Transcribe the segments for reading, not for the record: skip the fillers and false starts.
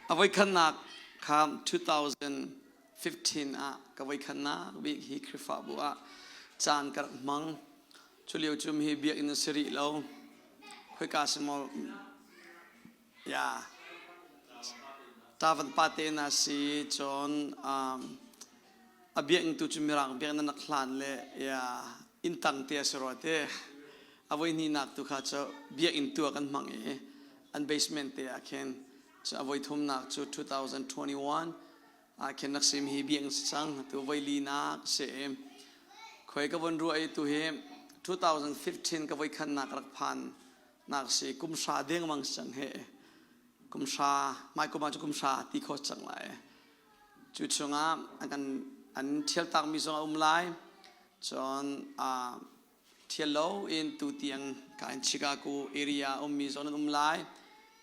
A voikhatnak kha 2015 ah ka voikhatnak bik hi Khrihfabu ah caan ka rak hmang. Cu lio cu hi biakinn a si rih lo. Khoika si maw? Ya. Tavan pa te na si cun um, a biakinn tu cu mirang biakinn an rak hlan le ya inn tang te a si rua te. A voi hnihnak tu kha cu biakinn tu ah kan hmang i an basement te ah khin cu a voi thumnak cu 2021 ah khin rak sim hi biakinn si cang tu voi linak si khoi ka von ruah i tu hi 2015 ka voi khannak rak phan nak si kum hra dengmang si cang he kum hra mai kum ah cu kum hra ti kho cang lai cu chungah an kan an thial takmi zong a um lai cun Thial loin tutiang ka in Chicago area ummi zong nan um lai.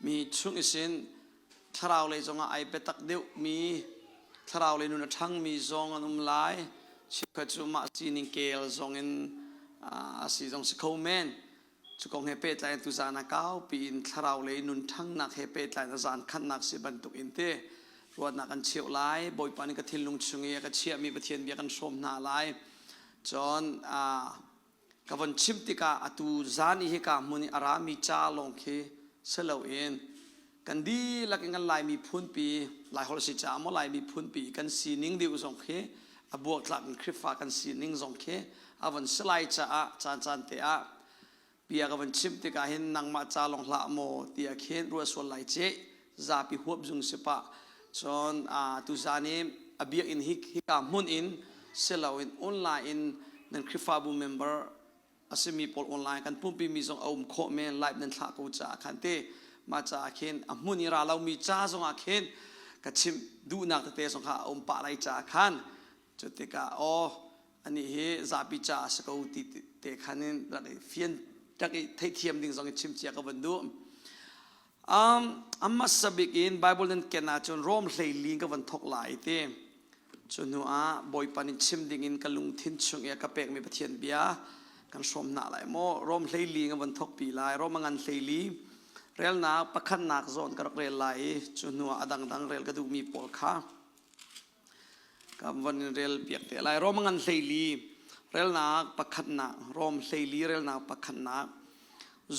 Mi chung isin thlarau lei zongah ai biatak deuhmi thlarau lei nun a ṭhangmi zong an um lai. Chikkhat cu mah sining kel zong in a si zong si kho men. Cu kong he pehtlai in tuzaan ah kaupi in thlarau lei nun ṭhangnak he pehtlai in a zaan khannak si bantuk in te ruahnak an cheuh lai. Bawipa nih ka thinlung chung i a ka chiahmi Pathian bia kan hrawm hna lai. Cun ka von chim tikah atu zan i hika hmun i a rami ca lawng khi si loin kan dihlak in kan Laimi phunpi Laiholh si caah maw Laimi phunpi kan sining deuh zong khi a buaktlak in Khrihfa kan sining zong khi a von si lai caah caan caan te ah bia ka van chimh tikah hin nangmah ca lawng hlah maw tiah khin ruah sual lai ceh zapi huap zung si pah cun tuzan i a biakinn hi hika hmun in si loin online in nan Khrihfabu member a simi pawl online kan pumpi mi zong a um khawh men live nan thlah ko caah khan te mah caah khin a hmun i ra lomi ca zong ah khin ka chimh duhnak tete zong kha a um pah lai caah khan Cu tikah aw anih hi zapi ca a si ko ti te khan in rak i fian rak i theihthiam ding zong in chim cia ka van duh. Um, a hmasa bik in Bible nan ken ahcun Rom hleili ka van thok lai ti. Cu hnu ah Bawipa nih chim ding in ka lungthin chung i a ka pekmi Pathian bia kan hrawm hna lai maw? Rom hleili ka van thok pi lai. Rom a ngan hleili relnak pakhatnak zawn ka rak rel lai i cu hnu ah a dangdang rel ka duhmi pawl kha Ka von in rel piak te lai. Rom ngan hleili relnak pakhatnak Rom hleili relnak pakhatnak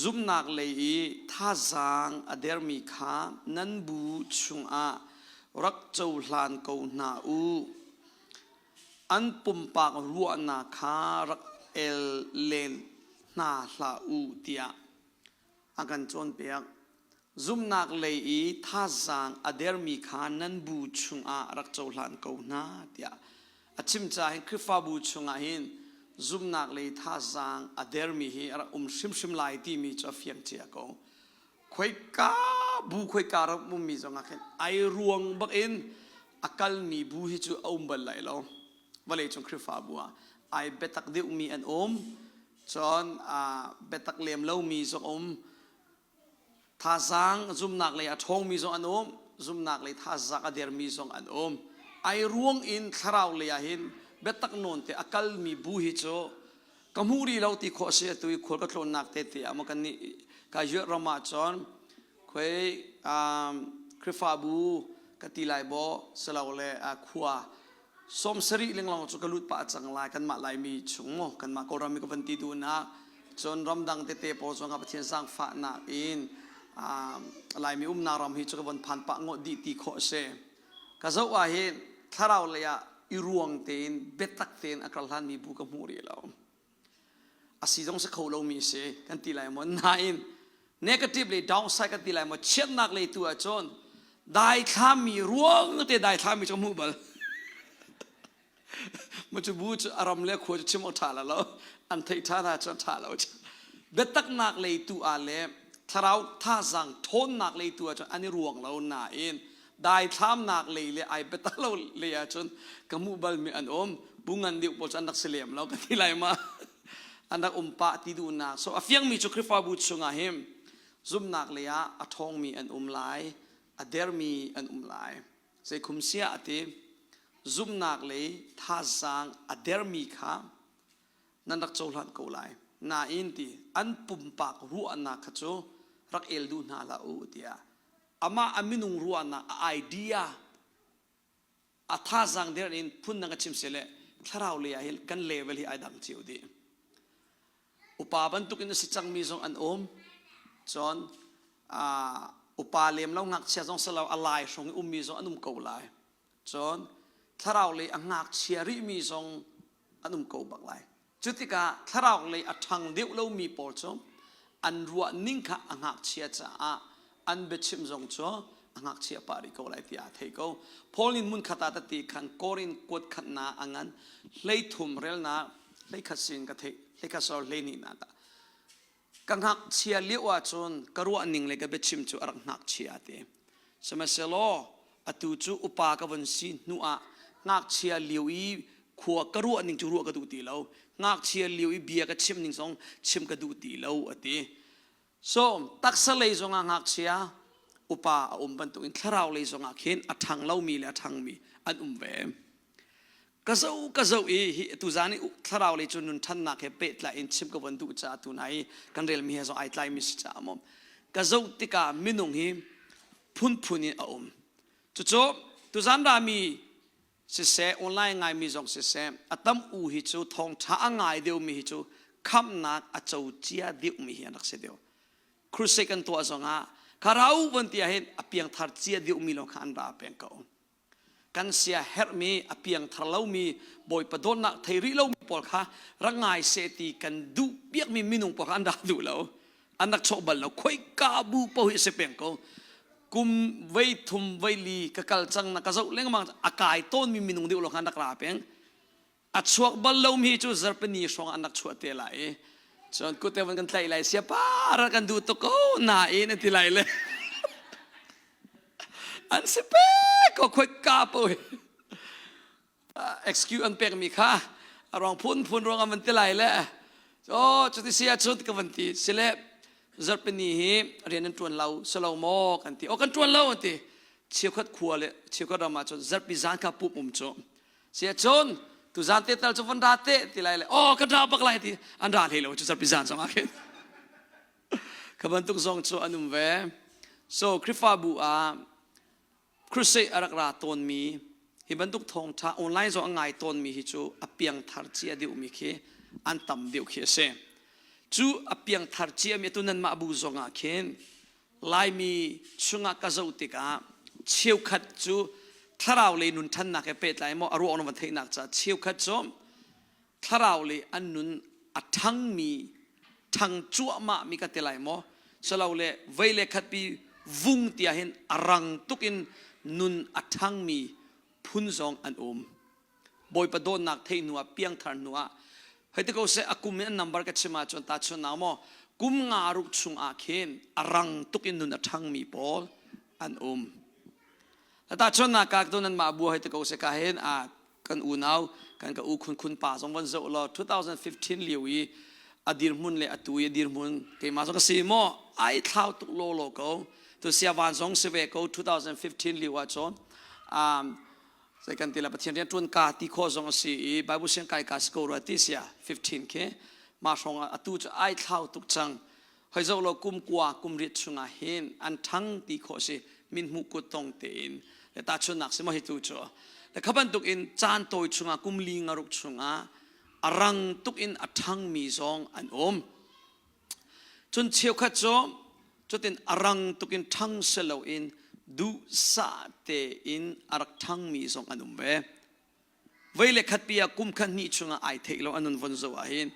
zumnak lei i thazaang a dermi kha nan bu chungah rak cohlan ko hna u. An pumpak ruahnak kha rak el len hna hlah u tiah a kan cawnpiak. Zumhnak lei i thazaang a dermi kha nan bu chungah rak cohlan ko hna tiah a chim caah hin Khrihfabu chungah hin zumhnak lei thazaang a dermi hi a rak um hrimhrim lai timi cu a fiang cia ko. Khoika bu khoika ram ummi zongah khin ai ruang bak in a kalmi bu hi cu a um bal lai lo. Vawleicung Khrihfabu ah ai biatak deuhmi an um. Cun biatak lem lomi zong um. Thazaang zumnak lei a ṭhawngmi zong an um, zumnak lei thazaang a dermi zong an um. Ai ruang in thlarau lei ah hin biatak nawn te a kalmi bu hi cu ka hmu rih lo ti khawh a si atu i khual ka tlawnnak te te ah maw kan nih ka ram ah cun khuai Khrihfabu ka ti lai baw silole khua 70 lenglang cu ka lut pah cang lai kanmah Laimi chung maw kanmah Kawlram i ka van ti duhnak cun ramdang tete pawl zong ah Pathian zaangfahnak in Laimi umnak ram hi cu ka von phan pah ngawt dih ti khawh a si ka zoh ah hin thlarau lei ah i ruang tein biatak tein a kal hlanmi bu ka hmu rih lo a si zong si kho lomi si kan ti lai maw nain negative lei downside kan ti lai maw chiatnak lei tu ahcun daithlami ruang te daithlami cu hmuh bal mu cu bu cu a ram le khua cu chim awk ṭha la lo an theih ṭha hna cu ṭha lo biataknak lei tu ah le thlarau thazaang ṭhawnnak lei tu ah cun an i ruang lo nain daithlamnak lei le ai biatak lo lei ahcun ka hmuh balmi an um bu ngan deuh pawl cu an rak si lem lo ka ti lai ma an rak um pah ti duhnak so a fiangmi cu Khrihfabu chungah hin zumhnak lei ah a ṭhawngmi an um lai a dermi an um lai zeikhum sia a ti zumhnak lei thazaang a dermi kha nan rak cohlan ko lai nain ti an pumpak ruahnak kha cu rak el duh hna hlah u tiah. Amah a minung ruahnak, a idea, a thazaang der in phundang a chim sile thlarau lei ah hin kan level hi ai dang cio dih. Upa bantukin a si cangmi zong an um. Cun upa lem lo ngakchia zong si lo a lai hrawng i ummi zong an um ko lai. Cun thlarau lei a ngakchia rihmi zong an um ko bak lai. Cu tikah thlarau lei a ṭhang deuh lomi pawl cu an ruah ning kha a ngakchia caah an biachim zong cu a ngakchia pah rih ko lai tiah a thei ko. Paul nih hmunkhat ah tati khan Korin kuat khatnak a ngan 13 relnak 11 sin ka theih 11 sor 12 nak ah ka ngakchia lio ahcun ka ruah ning le ka biachim cu a rak ngakchia ti. Sihmanhsehlaw atu cu upa ka vun si hnu ah ngakchia lio i khua ka ruah ning cu ruah ka duh ti lo. Ngakchia lio i bia ka chim ning zong chim ka duh ti lo a ti. So taksa lei zongah ngakchia upa a um bantukin thlarau lei zongah khin a ṭhang lomi le a ṭhangmi an um ve. Ka zoh ka zoh i hi tuzan i thlarau lei cu nun ṭhannak he pehtlai in chim ka von duh caah tu hna i kan relmi he zong ai tlaimi si caah maw ka zoh tikah minung hi phunphun in a um. Cucu tuzan rami siseh online ngaimi zong siseh a tam u hi cu thawngṭha a ngai deuhmi hi cu khamhnak a co cia deuhmi hi an rak si deuh. Crusade kan tuah zongah kha rau von ti ahhin a piangthar cia deuhmi lawng kha an ra peng ko. Kan sia herhmi a piangthar lomi Bawipa dawtnak thei rih lomi pawl kha rak ngai seh ti kan duh piakmi minung pawl kha an ra duh lo. An rak chawh bal lo. Khoika bu paoh hi a si peng ko. Kum vei thum vei li ka kal cang na ka zoh lengmang a kai tawnmi minung deuh lo kha an rak ra peng. A chuak bal lomi cu zarhpini hrawng an rak chuah te lai i cun kut te van kan tlaih lai sia pa kan duh tuk ko nain an ti lai le an si pe ko khoi ka po hi excuse an pekmi kha a ruang phun phun ruang an van ti lai le oh cuti si ahcun ka van ti sile zarhpini hi rian an ṭuan lo si lo maw kan ti oh kan ṭuan lo an ti cheukhat khua le cheukhat ram ah cun zarhpi zan kha pumh um cu Siacun tuzan te tal cu von ra te ti lai le oh kan ra bak lai ti an ra hlei lo cu zarpi zan zong ah khin kha bantuk zong cu an um ve. So Khrihfabu ah crusade a rak ra tawnmi hi bantuk thawngtha online zong a ngai tawnmi hi cu a piangthar cia deuhmi khi an tam deuh khi a si. Cu a piangthar ciami tu nanmah bu zong ah khin Laimi chungah ka zoh tikah cheukhat cu thlarau lei nun ṭhannak he pehtlai maw a ruang na van theihnak caah cheukhat cu thlarau lei an nun a ṭhangmi ṭhang cuahmah mi ka ti lai maw silole vei le khatpi vung tiah hin a rang tuk in nun a ṭhangmi phun zong an um. Bawipa dawtnak theih hnu ah piangthar hnu ah hei ti ko seh a kum in an number ka chim ahcun tahchunhnak maw kum nga ruk chung ah khin a rang tuk in nun a ṭhangmi pawl an um. Tahchunhnak ka tu nan mah bua hei ti ko seh ka hin a kan unau kan ka u khun khun pa zong van zoh law 2015 lio i a dirhmun le atu i a dirhmun keimah zong ka si maw ai thlau tuk law law ko tu sia van zong si ve ko 2015 lio ah cun um, Zei kan ti la Pathian rian ṭuan ka ti khawh zong a si i Bible siang kai ka si ko rua ti sia 15 khi mah hrawng ah atu cu ai thlau tuk cang. Hoi zoh law kum kua kum riat chungah hin an ṭhang ti khawh si min hmuh kut tong tein le tahchunhnak si maw hi tu cu le kha bantuk in caan tawi chungah kum li ngaruk chungah a rang tuk in a ṭhangmi zong an um. Cun cheukhat cu cutin a rang tuk in ṭhang si loin duhsah tein a rak ṭhangmi zong an um ve. Vei le khatpi ah kum khat hnih chungah ai theih lo an nun von zoh ahhin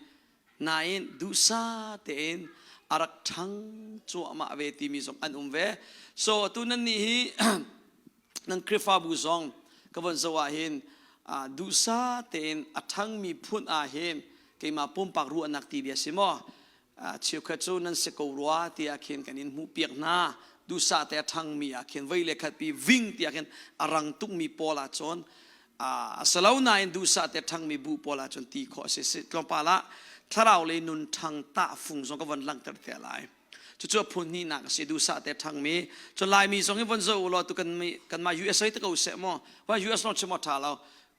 nain duhsah tein a rak ṭhang cuahmah ve timi zong an um ve. So atu nan nih hi nan Khrihfabu zong ka von zoh ahhin duhsah tein a ṭhangmi phun ahhin keimah pumpak ruahnak ti bia si maw cheukhat cu nan si ko rua tiah khin kan in hmuhpiak hna duhsah te a ṭhangmi ah khin vei le khatpi ving tiah khin a rang tukmi pawl ah cun a si lo nain duhsah te ṭhangmi bu pawl ah cun ti khawh a si tlawmpal ah thlarau lei nun ṭhang tahfung zong ka von langhter te lai cucu a phun hnihnak a si duhsah te ṭhangmi cun laimi zong hi von zoh u law tu kan kanmah USA te ko seh maw US lawng chim awk ṭha lo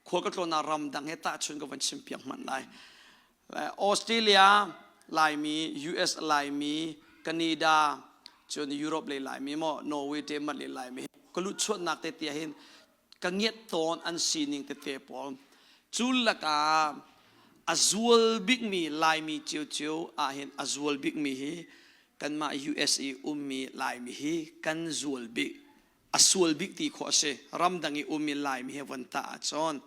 khual ka tlawnnak ram dang he tahchun ka von chim piak hmanh lai Australia Laimi US Laimi Canada. Cun Europe lei Laimi maw Norway te mat lei Laimi ka lut chuatnak te tia hin ka ngiat tawn an sining tete pawl. Cu lakah a zual bikmi Laimi ciocio ahhin a zual bikmi hi kanmah US i ummi Laimi hi kan zual bik. A sual bik ti khawh a si. Ramdang i ummi Laimi he von tah ahcun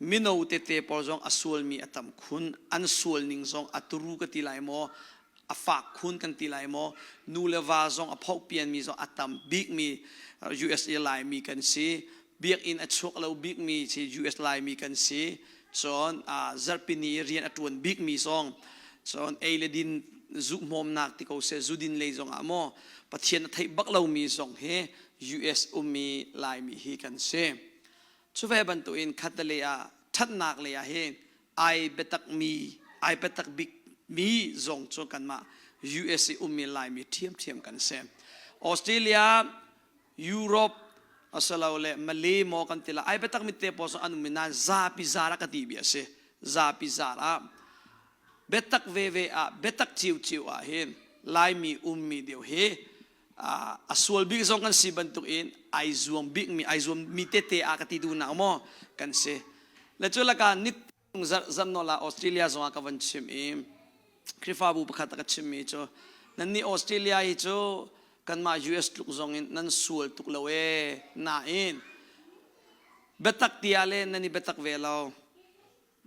mino tete pawl zong a sualmi a tam khun. An sual ning zong a turu ka ti lai maw, a fak khun kan ti lai maw, nu le va zong a phohpianmi zong a tam bikmi USA Laimi kan si. Biakinn a chuak lo bikmi si US Laimi kan si. Cun zarhpini i rian a ṭuan bikmi zong cun ei le din zuhmawmnak ti ko seh zudin lei zong ah maw Pathian a theih bak lomi zong hi US ummi Laimi hi kan si. Cu ve bantukin khatlei ah ṭhatnak lei ah hin ai biatakmi ai biatak bikmi zong cu kanmah US i ummi Laimi ṭhiamṭhiam kan si. Australia, Europe asilole Malay maw kan ti la ai biatak mi te pawl zong an um i nain zapi zar ah ka ti bi a si. Zapi zar ah biatak veve ah biatak ciocio ah hin Laimi ummi deuh hi a sual bik zong kan si bantuk in ai zuam bik mi ai zuam mi tete ah ka ti duh nak maw kan si le cu laka nit zarh nola Australia zong ah ka van chim i Khrihfabu pakhat a ka chimmi cu nan nih Australia hi cu kanmah US tluk zong in nan sual tuk lo ee nain biatak tia le nan i biatak ve lo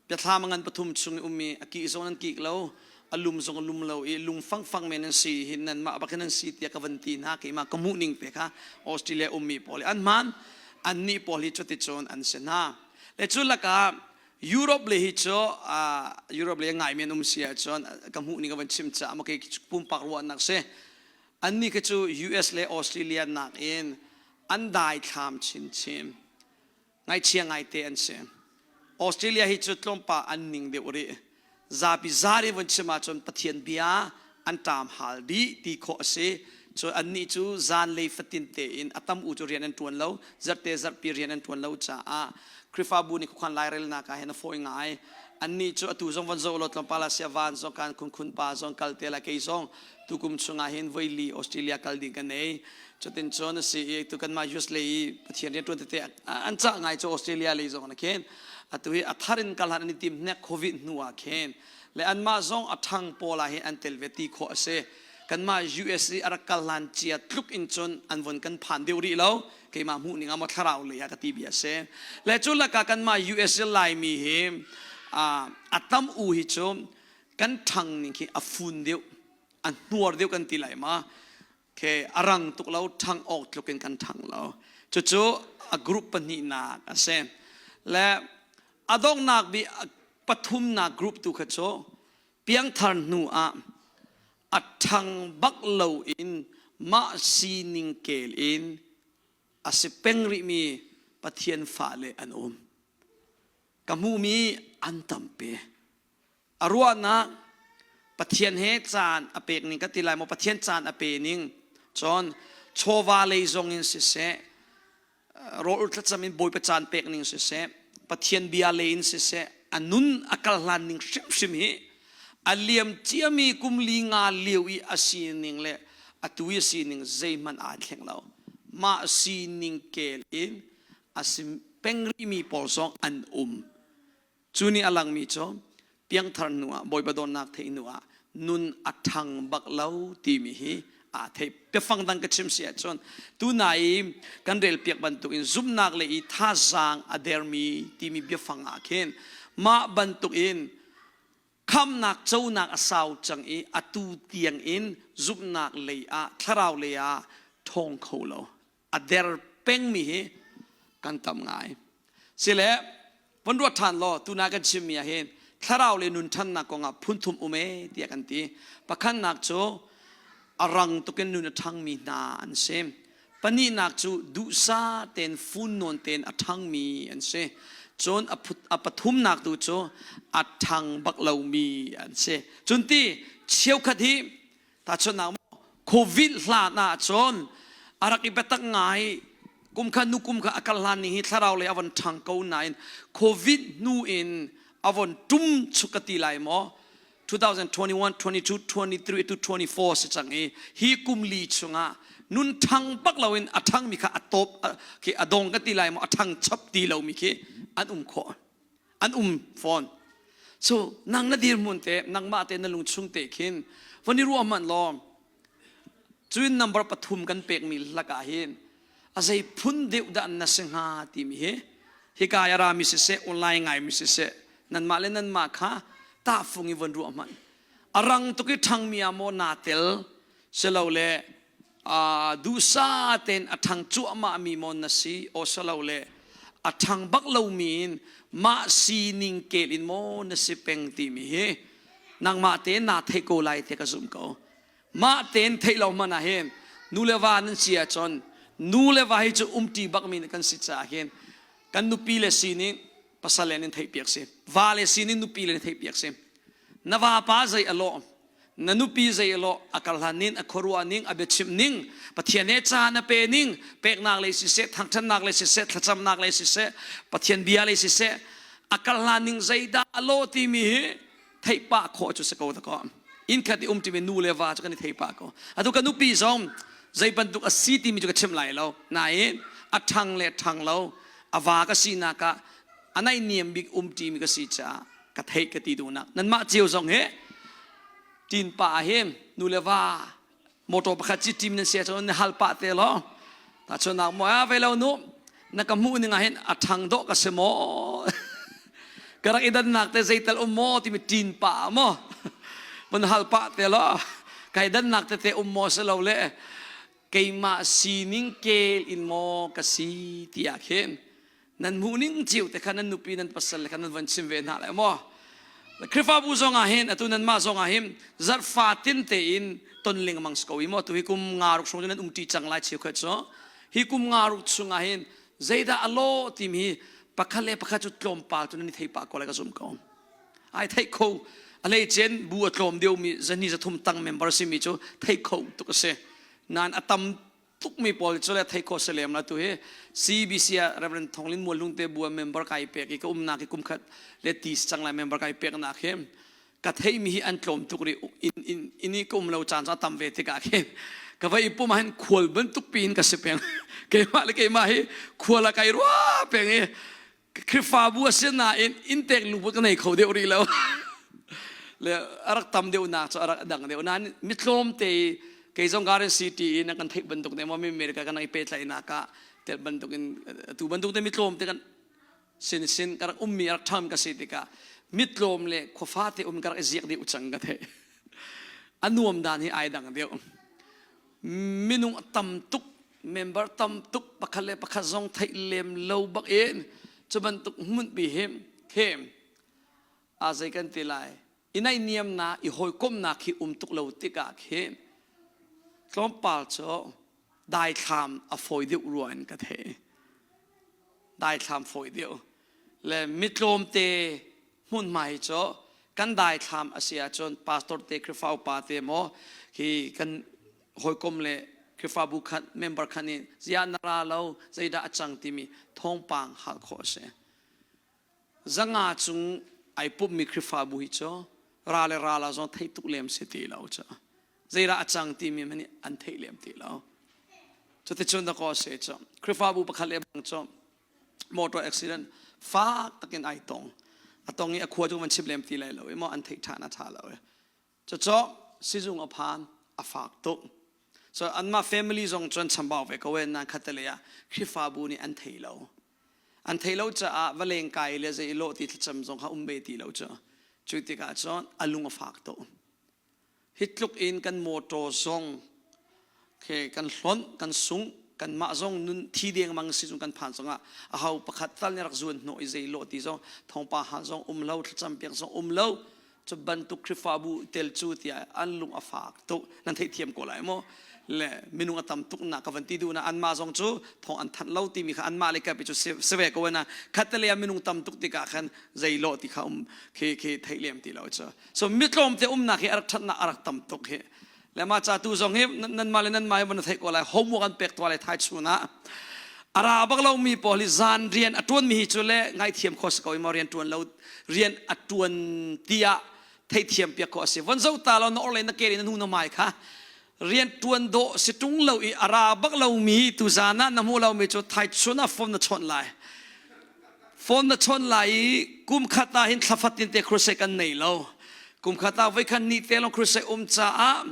Biathlam a ngan pathum chung i ummi a kih zong nan kik lo, a lum zong a lum lo i lung fangfang men nan si hi nanmah bak hin nan si tiah ka van ti hna keimah ka hmuh ning te kha Australia ummi pawl hi an hmaan annih pawl hi cuticun an si hna. Le cu lakah Europe le hi cu Europe le ngaimi an um si ahcun ka hmuh ning ka van chim caah maw kei pumpak ruahnak si. Annih khi cu US le Australia nakin an daithlam chinchin. Ngaihchia ngaite an si. Australia hi cu tlawmpal an ning deuh rih. Zapi zari vun chim ahcun Pathian bia an ṭam hal dih ti khawh a si. Cun annih cu zanlei fatin tein a tam u cu rian an ṭuan lo, zarhte zarhpi rian an ṭuan lo caah Khrihfabu nih khuakhan lairelnak ah hin a fawi ngai. Annih cu atu zong van zoh law tlawmpal ah sia van zong kan khunkhun pa zong kal te la kei zong tukum chungah hin voili Australia kal ding ka nei. Cutin cun a si i tu kanmah US lei i Pathian rianṭuan tete an cah ngai cu Australia lei zong na khin. Atu hi a thar in kal han an i tim hnek COVID hnu ah khin. Le anmah zong a ṭhang pawl ah hin an tel ve ti khawh a si. Kanmah US i a rak kal hlan cia tluk in cun an von kan phan deuh rih lo. Keimah hmuh ning ah maw thlarau lei ah ka ti bia a si. Le cu lakah kanmah US i Laimi hi a tam u hi cu kan ṭhang ning khi a fun deuh, a hnuar deuh kan ti lai ma. Ke a rang tuk lo, ṭhang awk tluk in kan ṭhang lo. Cucu a group pahnihnak a si. Le a donghnak bik pathumnak group tu kha cu piangthar hnu ah a ṭhang bak lo in mah sining kel in a si peng rihmi Pathian fale an um. Ka hmuhmi an tampi. A ruahnak Pathian he caan a pek ning ka ti lai maw Pathian caan a pe ning cun chawva lei zong in siseh rawl thlacam in Bawipa caan pek ning siseh Pathian bia lei in siseh a nun a kal hlan ning hrimhrim hi a liam ciami kum li nga lio i a sining le atu i a sining zeihmanh aa thleng lo mah sining kel in a si peng rihmi pawl zong an um Cu nih a langmi cu piangthar hnu ah Bawipa dawtnak theih hnu ah nun a ṭhang bak lo timi hi aa theih. Biafang dang ka chim si ahcun tuna i kan relpiak bantukin zumhnak le i thazaang a dermi timi biafang ah khin mah bantukin khamnak conak a sau cang i atu tiang in zumhnak lei ah thlarau lei ah ṭhawng kho lo a der pengmi hi kan tam ngai. Sile von ruat ṭhan law tuna kan chimmi ah hin thlarau le nun ṭhannak kongah phunthum um e tiah kan ti. Pakhatnak cu a rang tukin nun a ṭhangmi hna an si. Pahnihnak cu duhsah tein fun nawn tein a ṭhangmi an si. Cun a pathumnak tu cu a ṭhang bak lomi an si. Cun ti cheukhat hi Tahchunhnak COVID hlan ah cun a rak i biatak ngai kum kha nu kum kha a kal hlan ning hi thlarau lei a von ṭhang ko nain COVID hnu in a von ṭum chuk ka ti lai maw? 2021, 22, 23 to 24 si cang i hi kum li chungah nun ṭhang bak loin a ṭhangmi kha a top khi a dong ka ti lai maw a ṭhang chap ti lomi khi an um khawh an um fawn. So nang na dirhmun te nangmah te na lungchung te khin van i ruah hmanh law cun number pathum kan pekmi lakah hin a zei phun deuh dah na si hnga timi hi hika i a rami siseh online ngaimi siseh nanmah le nanmah kha tahfung i von ruah hmanh. A rang tuk i ṭhangmi ah maw naa tel silole duhsah tein a ṭhang cuahmahmi maw na si aw silole a ṭhang bak lomi in mah sining kel in maw na si peng timi hi nangmah tein naa theih ko lai ti ka zumh ko. Mah tein theih lo hmanh ah hin nu le va nan si ahcun nu le va hi cu umṭi bakmi kan si caah hin kan nupi le sining pasal le nin theihpiak si va le sining nupi le nin theihpiak si. Na vapa zei a lawh na nupi zei a lawh a kal hlan ning a khuaruah ning a biachimh ning Pathian he ca na pe ning peknak lei siseh thangṭhatnak lei siseh thlacamnak lei siseh Pathian bia lei siseh a kal hlan ning zeidah a lawh timi hi theih pah khawh cu si ko ta ko. Inn khat i um timi nu le va cu kan i thei pah ko. Atu ka nupi zong zei bantuk a si timi cu ka chim lai lo nain a ṭhang le ṭhang lo a va ka sinak ah a naihniam bik um ṭimi ka si caah ka theih ka ti duhnak. Nanmah cio zong hi ṭin pa ah hin nu le va motor pakhat ci ṭim nan si ahcun na hal pah te law tahchunhnak maw a ve lo nu na ka hmuh ning ah hin a ṭhang dawh ka si maw ka rak i dannak te zeital um maw timi ṭin pah maw van hal pah te law kai dannak tete um maw si lo le keimah sining kel in maw ka si tiah khin nan hmuh ning cio te kha nan nupi nan pasal le kha nan van chim ve hna lai maw. Khrihfabu zong ah hin atu nanmah zong ah hin zarhfa tin tein ton lengmang si ko i maw tu hi kum nga ruk chung nan umṭi cang lai cheukhat cu hi kum nga ruk chung ah hin zeidah a lawh timi hi pakhat le pakhat cu tlawmpal cu nan i thei pah ko lai ka zum ko. Ai theih kho a hleicen bu a tlawm deuhmi zani zathum tang member simi cu theih kho tuk a si nain a tam tukmi pawl cu le thei kho si lem la. Tu hi CBC ah Reverend Thonglin Muallung te bu member kai pek i ka umnak hi kum khat le ti cang lai member kai pek nak hi ka theimi hi an tlawm tuk ri in in in i ka um lo caan ca tam ve tikah khin ka vai pum ah hin khual bantuk piin ka si peng. Keimah le keimah hi khual a kai rua peng i Khrihfabu a si nain inntek lungput ka nei kho deuh rih lo. Le a rak tam deuh nak cu a rak dang deuh nain mitlawm te kei zong Garden City in kan theih bantuk ne maw mi America kan i pehtlaihnak ah tel bantuk in tu bantuk te mitlawm te kan sin sin ka rak ummi rak ṭham ka si tikah mitlawm le khuafa te um ka rak i ziak deuh cang ka theih. A nuam dan hi ai dang deuh. Minung a tam tuk member tam tuk pakhat le pakhat zong theih lem lo bak in cu bantuk hmunpi hi khem a zei kan ti lai i naihniamnak i hawikomhnak hi um tuk lo tikah khin tlawmpal cu daithlam a fawi deuh rua in ka thei. Daithlam fawi deuh le mitlawmte hmunhma hi cu kan daithlam a si ahcun pastor te Khrihfa upa te maw hi kan hawikom le Khrihfabu khat member khat nih ziah na ra lo zeidah a cang timi thawngpang hal khawh a si. Zanga cung ai pummi Khrihfabu hi cu ra le ra la zong theih tuk lem si ti lo cu zeidah a cang timi hmanh nih an theih lem ti lo. Cuticun dakaw se cu Khrihfabu pakhat le bang cu motor accident fak takin ai tong a tong i a khua cu van chim lem ti lai lo i maw an theih ṭhan a ṭha lo i cucu sizung a phan a fak tuk. So anmah family zong cun chambau ve ko e nan khat le ah Khrihfabu nih an thei lo an thei lo caah va leng kai le zei lawh ti thlacam zong kha um ve ti lo cu. Cu tikah cun a lung a fak tuk. Hi tluk in kan motor zong khi kan hlonh kan sung kanmah zong nun thi dengmang si zung kan phan zongah aho pakhat tal nih rak zuan hnawh i zei lawh ti zong thawngpa hal zong um lo thlacam piak zong um lo. Cu bantuk Khrihfabu tel cu tiah an lung a fak tuk. Nan theihthiam ko lai maw le minung a tam tuk nak ka van ti duh na anmah zong cu thawng an thanh lo timi kha anmah le kapi cu si ve ko na khat le minung tam tuk tikah khan zei lawh ti kha um khi khi theih lem ti lo cu. So mitlawm te umnak hi a rak ṭhatnak a rak tam tuk hi. Le mah ca tu zong hi nanmah le nanmah hi van theih ko lai homework an pek tuah lai thai chun ah a ra bak lomi pawl hi zan rian a ṭuanmi hi cu le ngaithiam kho si ko i maw rian ṭuan lo rian a ṭuan tiah. Theihthiam piak khawh a si. Von zoh ta law na orhlei na ke in na hnu na hmai kha rian ṭuan dawh si ṭung lo i a ra bak lomi tuzaan ah na hmuh lomi cu thaichun ah phone na chawnh lai. Phone na chawnh lai i kum khat ah hin thla fatin te crusade kan nei lo. Kum khat ah voikhat ni te lawng crusade um caah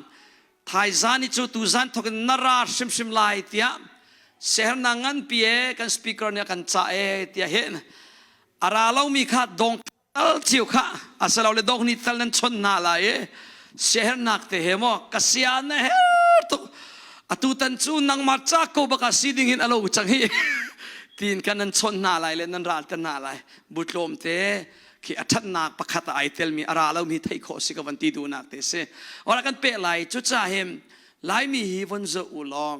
thaizan i cu tuzan thawk in na ra hrimhrim lai tiah sehernak nganpi e kan speaker nih a kan cah e tiah hin a ra lomi kha dong tal cio kha asilole dong ni tal nan chawnh hna lai i siaherhnak te he maw ka sia na her tuk atu tan cu nangmah ca ko baka si ding hin alo cang hi tiin kan nan chawnh hna lai le nan ral te hna lai butlawm te khi a thatnak pakhat ah ai telmi a ra lomi theih khawh si ka van ti duhnak te si ora kan pe lai cu ca him laimi hi von zo u law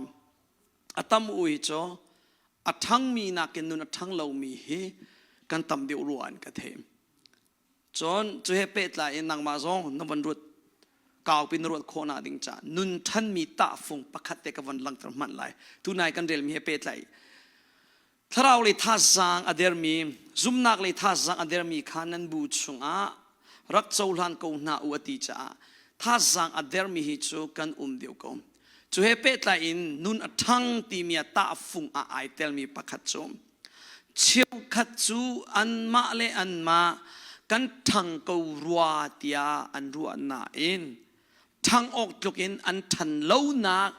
a tam u hi cu a ṭhangmi nakin nun a ṭhang lomi hi kan tam deuh rua in ka thei. Cun cu he pehtlai in nangmah zong na von ruat kaupi na ruat khawh nak ding ca nun ṭhanmi tahfung pakhat te ka von langhter hmanh lai. Tunai kan relmi he pehtlai thlarau lei thazaang a dermi zumnak lei thazaang a dermi kha nan bu chungah rak cohlan ko hna u a ti caah thazaang a dermi hi cu kan um deuh ko. Cu he pehtlai in nun a ṭhang timi ah tahfung ah ai telmi pakhat cu cheukhat cu anmah le anmah kan ṭhang ko rua tiah an ruah nain ṭhang awk tluk in an ṭhan lonak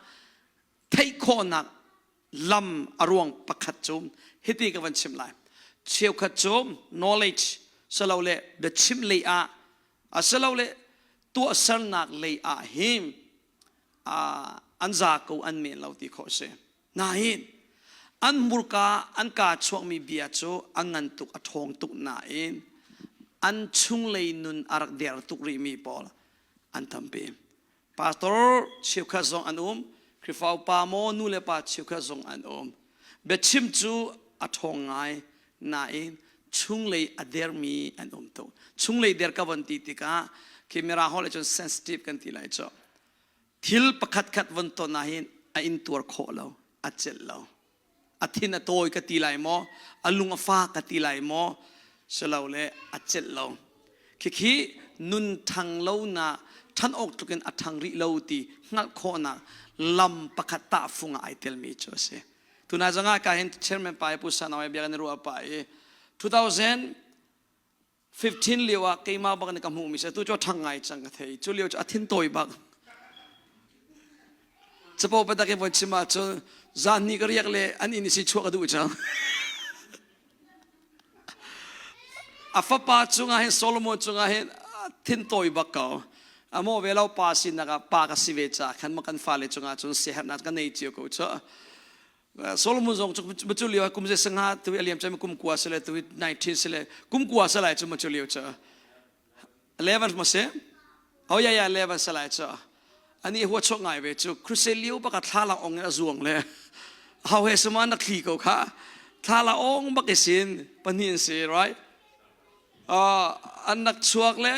theih khawhnak lam a ruang pakhat cu hiti ka van chim lai. Cheukhat cu knowledge silole biachim lei ah asilole tuahsernak lei ah hin an za ko an men lo ti khawh si. Nain an hmurka an kaa chuakmi bia cu a ngan tuk a ṭhawng tuk nain an chunglei nun a rak der tuk rihmi pawl an tampi. Pastor cheukhat zong an um, Khrihfa upa maw nu le pa cheukhat zong an um. Biachim cu a ṭhawng ngai nain chunglei a dermi an um tuk. Chunglei der ka von ti tikah khi Mirang holh cun sensitive kan ti lai cu. Thil pakhat khat von ton ah hin a intuar khawh lo, a celh lo. A thin a tawi ka ti lai maw, a lung a fa ka ti lai maw, silole a celh lo. Khikhi nun ṭhang lo na ṭhan awk tluk in a ṭhang rih lo ti hngalh khawhnak lam pakhat tahfung ah ai telmi cu a si. Tuna zongah ka hin chairman pa Pu Sanaw bia kan i ruah pa i 2015 lio ah keimah bak nih ka hmuh mi si tu cu ṭhang ngai cang ka thei cu lio cu a thin tawi bak capo patak in von chim ahcun zan ni ka riak le an inn isi chuah ka duh cang a fapa cungah hin Solomon cungah hin thin tawi bak ko amo ve lo pa sinak ah pa ka si ve ca khan ma kan fale cungah cun siaherhnak ka nei cio ko cu Solomon zong cu cu lio kum ze sanga tu aliam cem kum kua sele tu 19 sele kum kua salai cu ma cu lio cu 11 ma se oh ya ya 11 salai cu ani hua chok ngai ve cu crusade lio baka thla la ong a zuang le how he sama na thli ko kha thla la ong bak isin pahnih si right an nak chuak le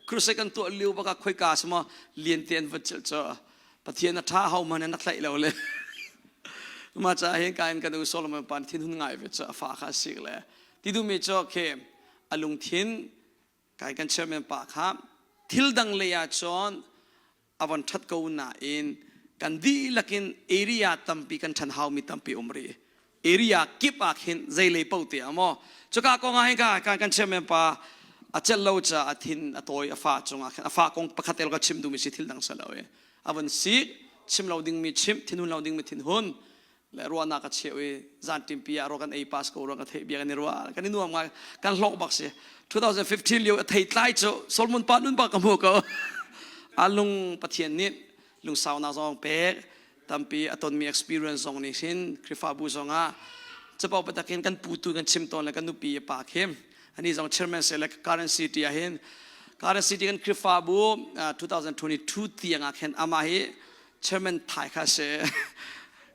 crusade kan tuah lio baka khoika sama lian te an va chel cho pathian a tha ho man na thlaih lo le ma cha hin kain kan u Solomon pan thin hun ngai ve cha fa kha sik le ti du mi cho khe alung thin kai kan chairman pa kha thil dang lei ah cun a von ṭhat ko nain kan dihlak in area tampi kan ṭhan haumi tampi um rih. Area kip ah khin zeilei paoh te ah maw cuka kong ah hin ka kan chairman pa a celh lo ca a thin a tawi a fa cungah khin a fa kong pakhat tel ka chim duhmi si thil dang si lo i a von sik chim lo dingmi chim thinhun lo dingmi thinhun le ruahnak a cheu i zan ṭimpi ah ruah kan ei pas ko ruah ka theih bia kan i ruah kan i nuam ngai kan hlawk bak si 2015 lio a thei tlai cu Solomon pa nun bak ka hmu ko a lung Pathian nih lungsaunak zong pek tampi a tonmi experience zong nih hin Khrihfabu zong ah capo patakin kan putu kan chim tawn le kan nupi a pa khi ani zong chairman se le current city ah hin current city kan Khrihfabu 2022 tiang ah khin amah hi chairman thai kha si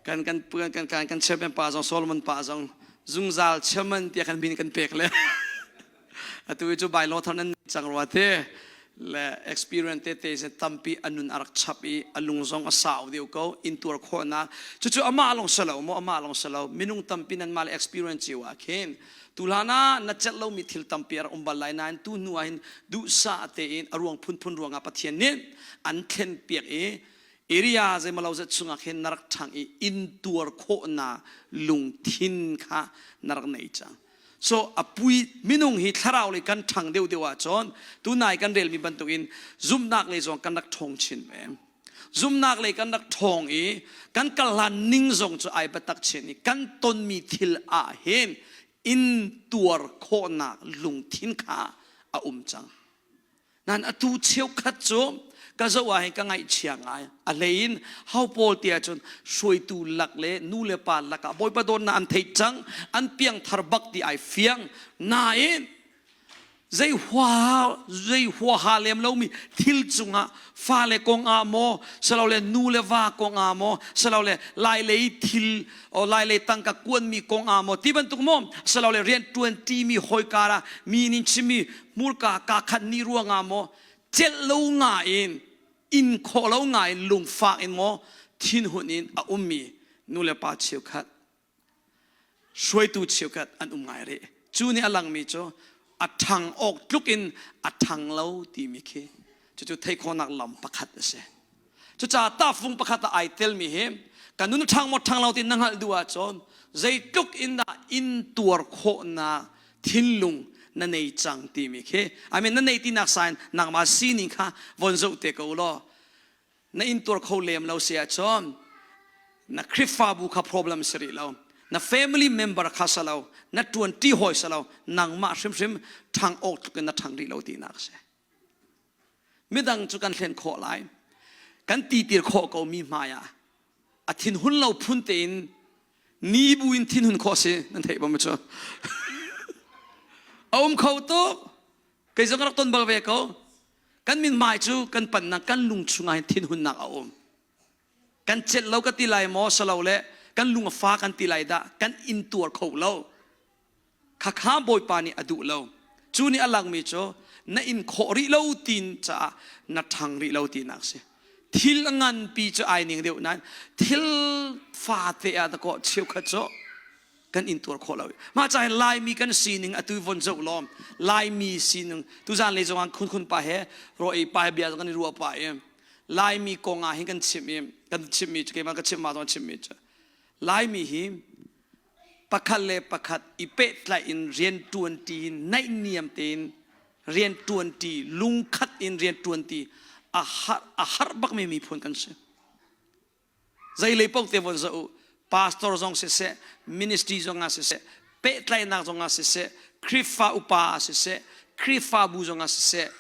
kan kan kan kan kan chairman pa zong Solomon pa zong zungzal chairman tiah kan min kan pek le atu cu bylaw thar nan cang rua te. Le experience tete se tampi a nun a rak chap i a lung zong a sau deuh ko intuar khawhnak. Cucu amah lawng si lo maw amah lawng si lo minung tampi nan mah le experience cio ah khin tu hlan ah na celh lomi thil tampi a rak um bal lai nain tu hnu ah hin duhsah tein a ruang phunphun ruangah Pathian nih an thlen piak i area zeimalo zat chungah khin na rak ṭhang i intuar khawhnak lungthin kha na rak nei cang. So a pui minung hi thlarau lei kan ṭhang deuhdeuh ahcun tunai kan relmi bantukin zumhnak lei zong kan rak ṭhawng chin ve. Zumhnak lei kan rak ṭhawng i kan kal hlan ning zong cu ai biatak chin i kan tonmi thil ah hin intuar khawhnak lungthin kha a um cang. Nan atu cheukhat cu ka zoh ah hin ka ngaihchia ngai. A hlei in ho pawl ti ahcun hruaitu lak le nu le pa lak ah Bawipa dawtnak an theih cang, an piangthar bak ti ai fiang. Nain zei hua zei huaha lem lomi thil cungah fale kong ah maw silole nu le va kong ah maw silole lailei thil o lailei tangka kuanmi kong ah maw ti bantuk maw silole rian ṭuan ṭimi hawikar ah mi nih chimmi hmurka kaa khat ni ruangah maw celh lo nga in in khawh lo nga in lungfak in maw thinhun in a ummi nu le pa cheukhat hruaitu cheukhat an um ngai rih. Cu nih a langmi cu a ṭhang awk tluk in a ṭhang lo timi khi cucu theih khawhnak lam pakhat a si. Cucaah tahfung pakhat ah ai telmi hi kan nun a ṭhang maw ṭhang lo ti na hngalh duh ahcun zeitluk in dah intuar khawhnak thinlung na nei cang timi khi I mean na nei tinak sign nangmah sining kha von zoh te ko law na intuar kho lem lo si ahcun na Khrihfabu kha problem si rih lo na family member kha sa lo na ṭuan ṭi hawi sa lo nangmah hrimhrim ṭhang awk tluk in na ṭhang rih lo tinak a si. Midang cu kan hlen khawh lai kan titir khawh ko mi hmai ah a thinhun lo phun tein ni bu in thinhun khawh si nan theih bam cu a um kho tuk kei zong ka rak ton bal ve ko kan min hmai cu kan pannak kan lung chungah hin thinhunnak a um kan celh lo ka ti lai maw salo le kan lung a fa kan ti lai dah kan intuar kho lo khakha bawipa nih a duh lo cu nih a langmi cu na in khawh rih lo tin caah na ṭhang rih lo tinak si thil a nganpi cu ai ning deuh nain thil fate ah dakaw cheukhat cu kan intuar khawh lo. Mah ca hin Laimi kan sining atu von zoh lawm. Laimi sining tuzan lei zong ah khunkhun pa he ro ei pa he bia kan i ruah pa i Laimi kong ah hin kan chim i kan chimmi cu keimah ka chim ma zong chimmi cu Laimi hi pakhat le pakhat i pehtlaih in rian ṭuanṭi in naihniam tein rian ṭuanṭi lungkhat in rian ṭuanṭi a har a har bakmi miphun kan si. Zeilei paoh te von zoh u. Pastor zong siseh, ministry zong ah siseh, pehtlaihnak zong ah siseh, Khrihfa upa ah siseh, Khrihfabu zong ah siseh,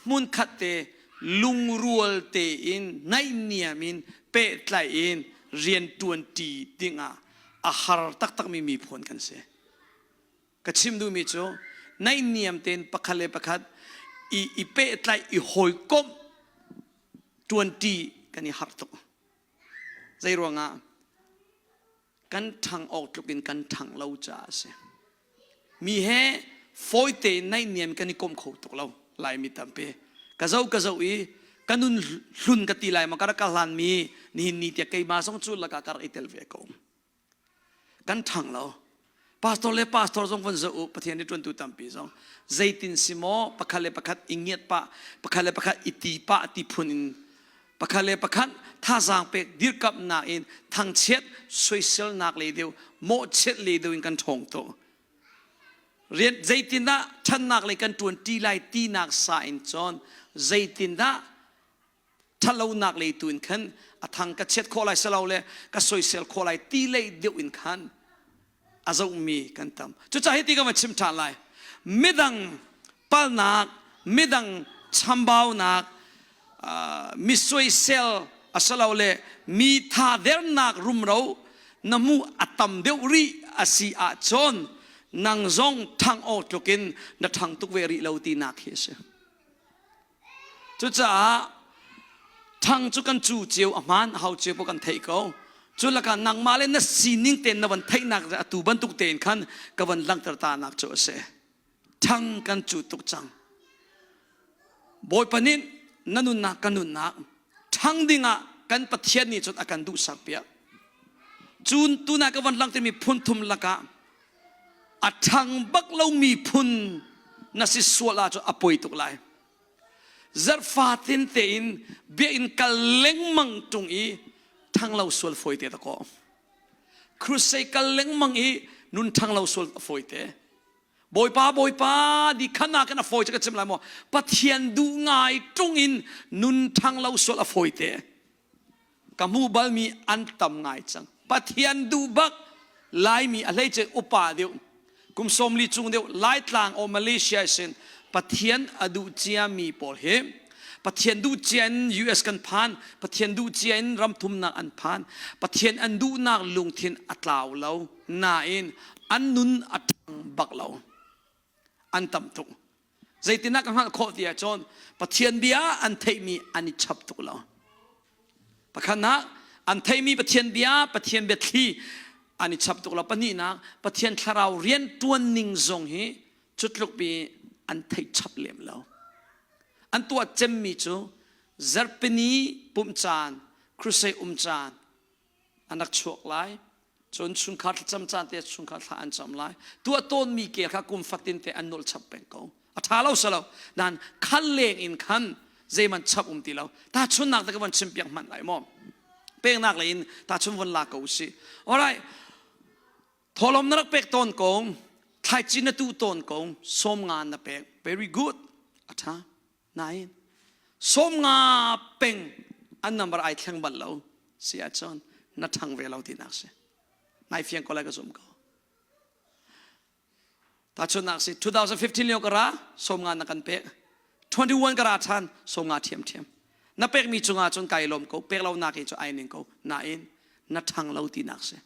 hmunkhat te lungrual tein naihniam in pehtlaih in rian ṭuanṭi dingah a har taktakmi miphun kan si. Ka chim duhmi cu naihniam tein pakhat le pakhat i, i pehtlaih, i hawikomh ṭuanṭi kan i harh tuk. Zei ruangah? Kan ṭhang awk tluk in kan ṭhang lo caah a si. Mi he fawi tein naihniam kan i kom kho tuk lo Laimi tampi. Ka zoh ka zoh i ka nun hlun ka ti lai ma ka rak ka hlanmi nihin ni tiah keimah zong cu lakah ka rak i tel ve ko. Kan ṭhang lo. Pastor le pastor zong von zoh u Pathian nih ṭuantu tampi zong zeitin si maw pakhat le pakhat i ngiat pah pakhat le pakhat i ti pah ti phun in pakhat le pakhat thazaang pek dirkamhnak in thangchiat soiselnak lei deuh mawhchiat lei deuh in kan ṭhawng tuk rian zeitindah ṭhannak lei kan ṭuan ṭi lai tinak sa in cun zeitindah ṭhatlonak lei tu in khan a thang ka chiat khawh lai silo le ka soisel khawh lai ti lei deuh in khan a zohmi kan tam. Cucaah hiti ka va chim ṭhan lai. Midang palnak, midang chambaunak, mi soisel asilole mi thadernak rumro na hmuh a tam deuh rih a si ahcun nang zong ṭhang awk tlukin na ṭhang tuk ve rih lo tinak hi a si. Cucaah ṭhang cu kan cu cio a hmaan a hau cio paoh kan theih ko. Cu lakah nangmah le na sining tein na van theihnak atu bantuk tein khan ka van langhter ta nak cu a si. Ṭhang kan cu tuk cang. Bawipa nih na nunnak ka nunnak ṭhang dingah kan Pathian nih cun a kan duhsak piak. Cun tuna ka van langhtermi phun thum lakah a ṭhang bak lomi phun na si sual ahcun a poi tuk lai. Zarhfatin tein biakinn kal lengmang ṭung i ṭhang lo sual fawi te dakaw. Crusade kal lengmang i nun ṭhang lo sual fawi te. Bawipa Bawipa di khan ah kan a fawi cu ka chim lai maw? Pathian duh ngai ṭung in nun ṭhang lo sual a fawi te. Ka hmu balmi an tam ngai cang. Pathian duh bak Laimi a hleice upa deuh kum 40 cung deuh Laitlang o Malaysia sin Pathian a duh ciami pawl hi Pathian duh cia in US kan phan Pathian duh cia in ramthumnak an phan Pathian an duhnak lungthin a tlau lo nain an nun a ṭhang bak lo an tam tuk zeitinah ka hngalh khawh ti ahcun Pathian bia an theihmi an i chap tuk lo pakhatnak an theihmi Pathian bia Pathian biathli an i chap tuk lo pahnihnak Pathian thlarau rian ṭuan ning zong hi cutluk pi an theih chap lem lo an tuah cemmi cu zarhpini pumh caan crusade um caan an rak chuak lai cun chungkhar thlacam caan te chungkhar thla an cam lai tuah tawnmi kel kha kum fatin te an nolh chap peng ko a ṭha lo salo nan khal leng in khan zeiman chap um ti lo ta chunnak te ka von chim piak hmanh lai maw peknak lei in ta chun von la ko si alright tholom na rak pek tawn ko thlaici na tu tawn ko som nga na pek very good a ṭha Nain 50 peng an number ai thleng bal lo si ahcun na ṭhang ve lo tinak si. Nai fiang ko lai ka zum ko. Tahchunhnak si 2015 lio ka ra 50 na kan pek. 21 ka ra ṭhan 50 ṭhiamṭhiam. Na pekmi cungah cun kai lawm ko pek lo nak hi cu ai ning ko nain na ṭhang lo tinak si.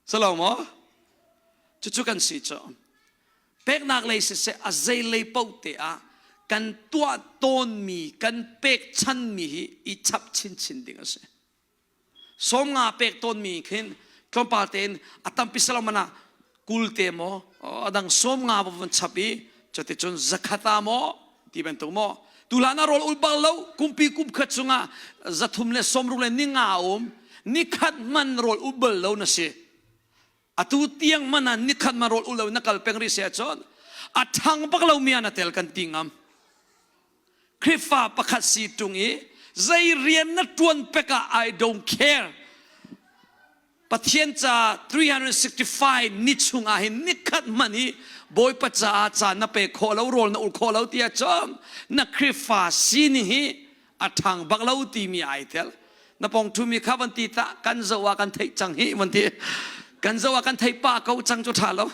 Salo maw? Cucu kan si cu. Peknak lei siseh a zei lei paoh te ah kan tuah tawnmi kan pekchanmi hi i chap chinchin ding a si. 50 pek tawnmi khin tlawmpal tein a tampi salo man ah 20 te maw a dang 50 va von chap i cuticun 100 ah maw ti bantuk maw tulan ah rawl ul bal lo kumpi kum khat chungah 365 a um nikhat man rawl ul bal lo na si atu tiang man ah nikhat man rawl ul lo na kal peng rih si ahcun a ṭhang bak lo mi ah na tel kan ti ngam Khrihfa pakhat si ṭung i zei rian na ṭuan pek ah I don't care Pathian ca 365 ni chung ah hin nikhat hmanh hi Bawipa caah caan na pe khawh lo rawl na ul khawh lo tiah cun na Khrihfa sining hi a ṭhang bak lo timi ai tel na pong ṭhumi kha van ti tah kan zoh ah kan theih cang hi van ti kan zoh ah kan theih pah ko cang cu ṭha lo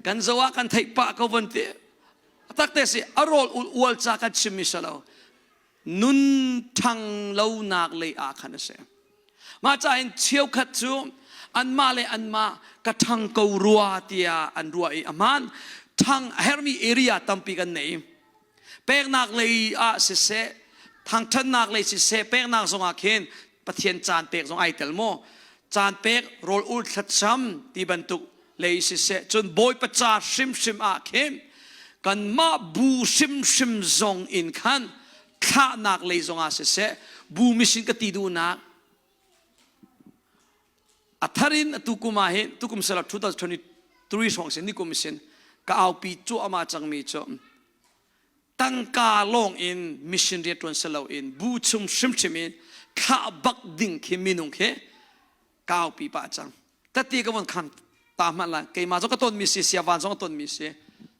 kan zoh ah kan theih pah ko van ti tak te si a rawl ul ual ca kan chimmi si lo nun ṭhang lonak lei ah khan a si Mah ca in cheukhat cu anmah le anmah ka ṭhang ko rua tiah an ruah i a hmaan. Ṭhang a herhmi area tampi kan nei. Peknak lei ah siseh, thangṭhatnak lei siseh, peknak zongah khin Pathian caan pek zong ai tel maw? Caan pek, rawl ul thlacam ti bantuk lei siseh, cun Bawipa ca hrimhrim ah khin kanmah bu hrimhrim zong in khan thlahnak lei zongah siseh bu mission ka ti duhnak a thar in atu kum ah hin tukum sala 2023 hrawng sin nikum sin ka aupi cuahmah cangmi cu tangka lawng in mission rian tuan silo in bu chung hrimhrim in thlah bak ding khi minung khi ka aupi pah cang tati ka von khan ta hmanh la keimah zong ka tonmi si siavan zong ka tonmi si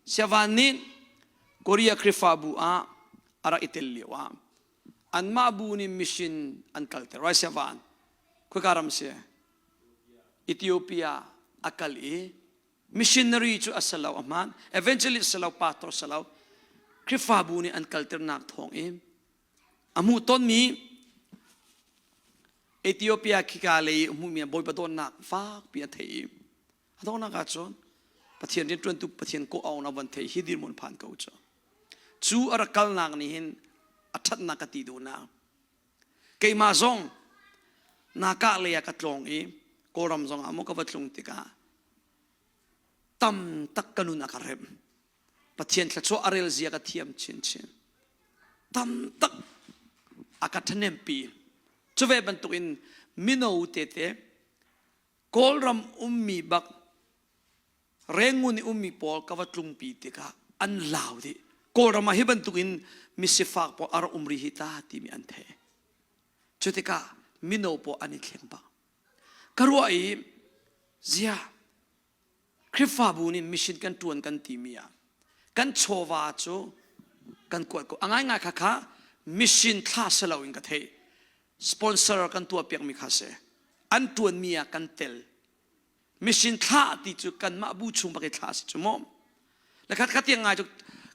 siavan nih Korea Khrihfabu ah a rak i tel lio ah anmah bu nih mission an kalter right siavan khoika ram si Ethiopia a kal i missionary cu a si lo a hmaan evangelist si lo pastor si lo Khrihfabu nih an kalternak thawng in a hmuh tonmi Ethiopia khika lei hmuhmi Bawipa dawtnak fakpi a theih i a donghnak ah cun Pathian rianṭuantu Pathian kawh auhnak van theih hi dirhmun phan ko cu cu a rak kalnak nih hin a ṭhatnak ka ti duhnak keimah zong nakah lei ah ka tlawng i Kawlram zong ah maw ka va tlung tikah tam tak ka nun a ka remh. Pathian thluachuah a rel zia ka thiam chinchin. Tam tak a ka ṭhahnempi. Cu ve bantukin mino tete Kawlram ummi bak Rengun i ummi pawl ka va tlungpi tikah an lau dih. Kawlram ah hi bantukin misifak pawl a rak um rih hi ta timi an theih. Cu tikah mino pawl an i thleng bak. Ka ruah i zia Khrihfabu nih mission kan ṭuan kan timi ah kan chawva cu kan kuat ko. A ngaingai kha kha mission thla si loin ka theih. Sponsor kan tuah piakmi kha si. An ṭuanmi ah kan tel. Mission thlah ti cu kanmah bu chung bak i thlah si cu maw. Le khat khat tiang ngai cu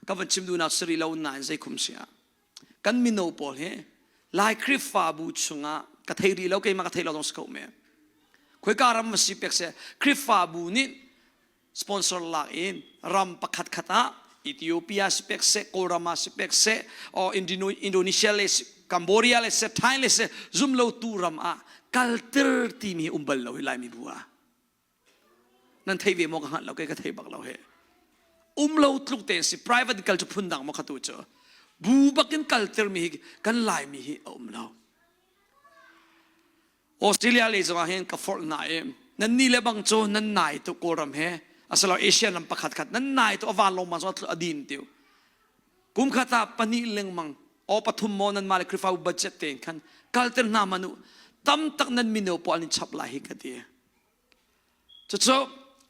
ka van chim duhnak si rih lo nain zei khum si ah kan mino pawl hi Lai Khrihfabu chungah ka thei rih lo keimah ka thei lo zong si kho me. Khoika ram va si pek seh Khrihfabu nih sponsor lak in ram pakhat khat ah Ethiopia si pek seh Kawlram ah si pek seh or Indonesia le Cambodia le seh Thai le seh zum lo tu ram ah kalter timi um bal lo hi Laimi bu ah nan thei ve maw ka hngalh lo kei ka thei bak lo he um lo tluk te si private kal cu phun dang maw khatu cu bu bakin kalter mi hi kan Laimi hi a um lo Australia lei zongah hin ka forh hna i nan ni le bang cu nan nai tu Kawlram he asilo Asian ram pakhat khat nan nai tu a vanlawng ma zong a din tiu kum khat ah pahnih lengmang o pathum maw nan mah le Khrihfabu budget tein khan kalter hna manu tam tak nan mino pawl an i chap lai hi ka ti cucu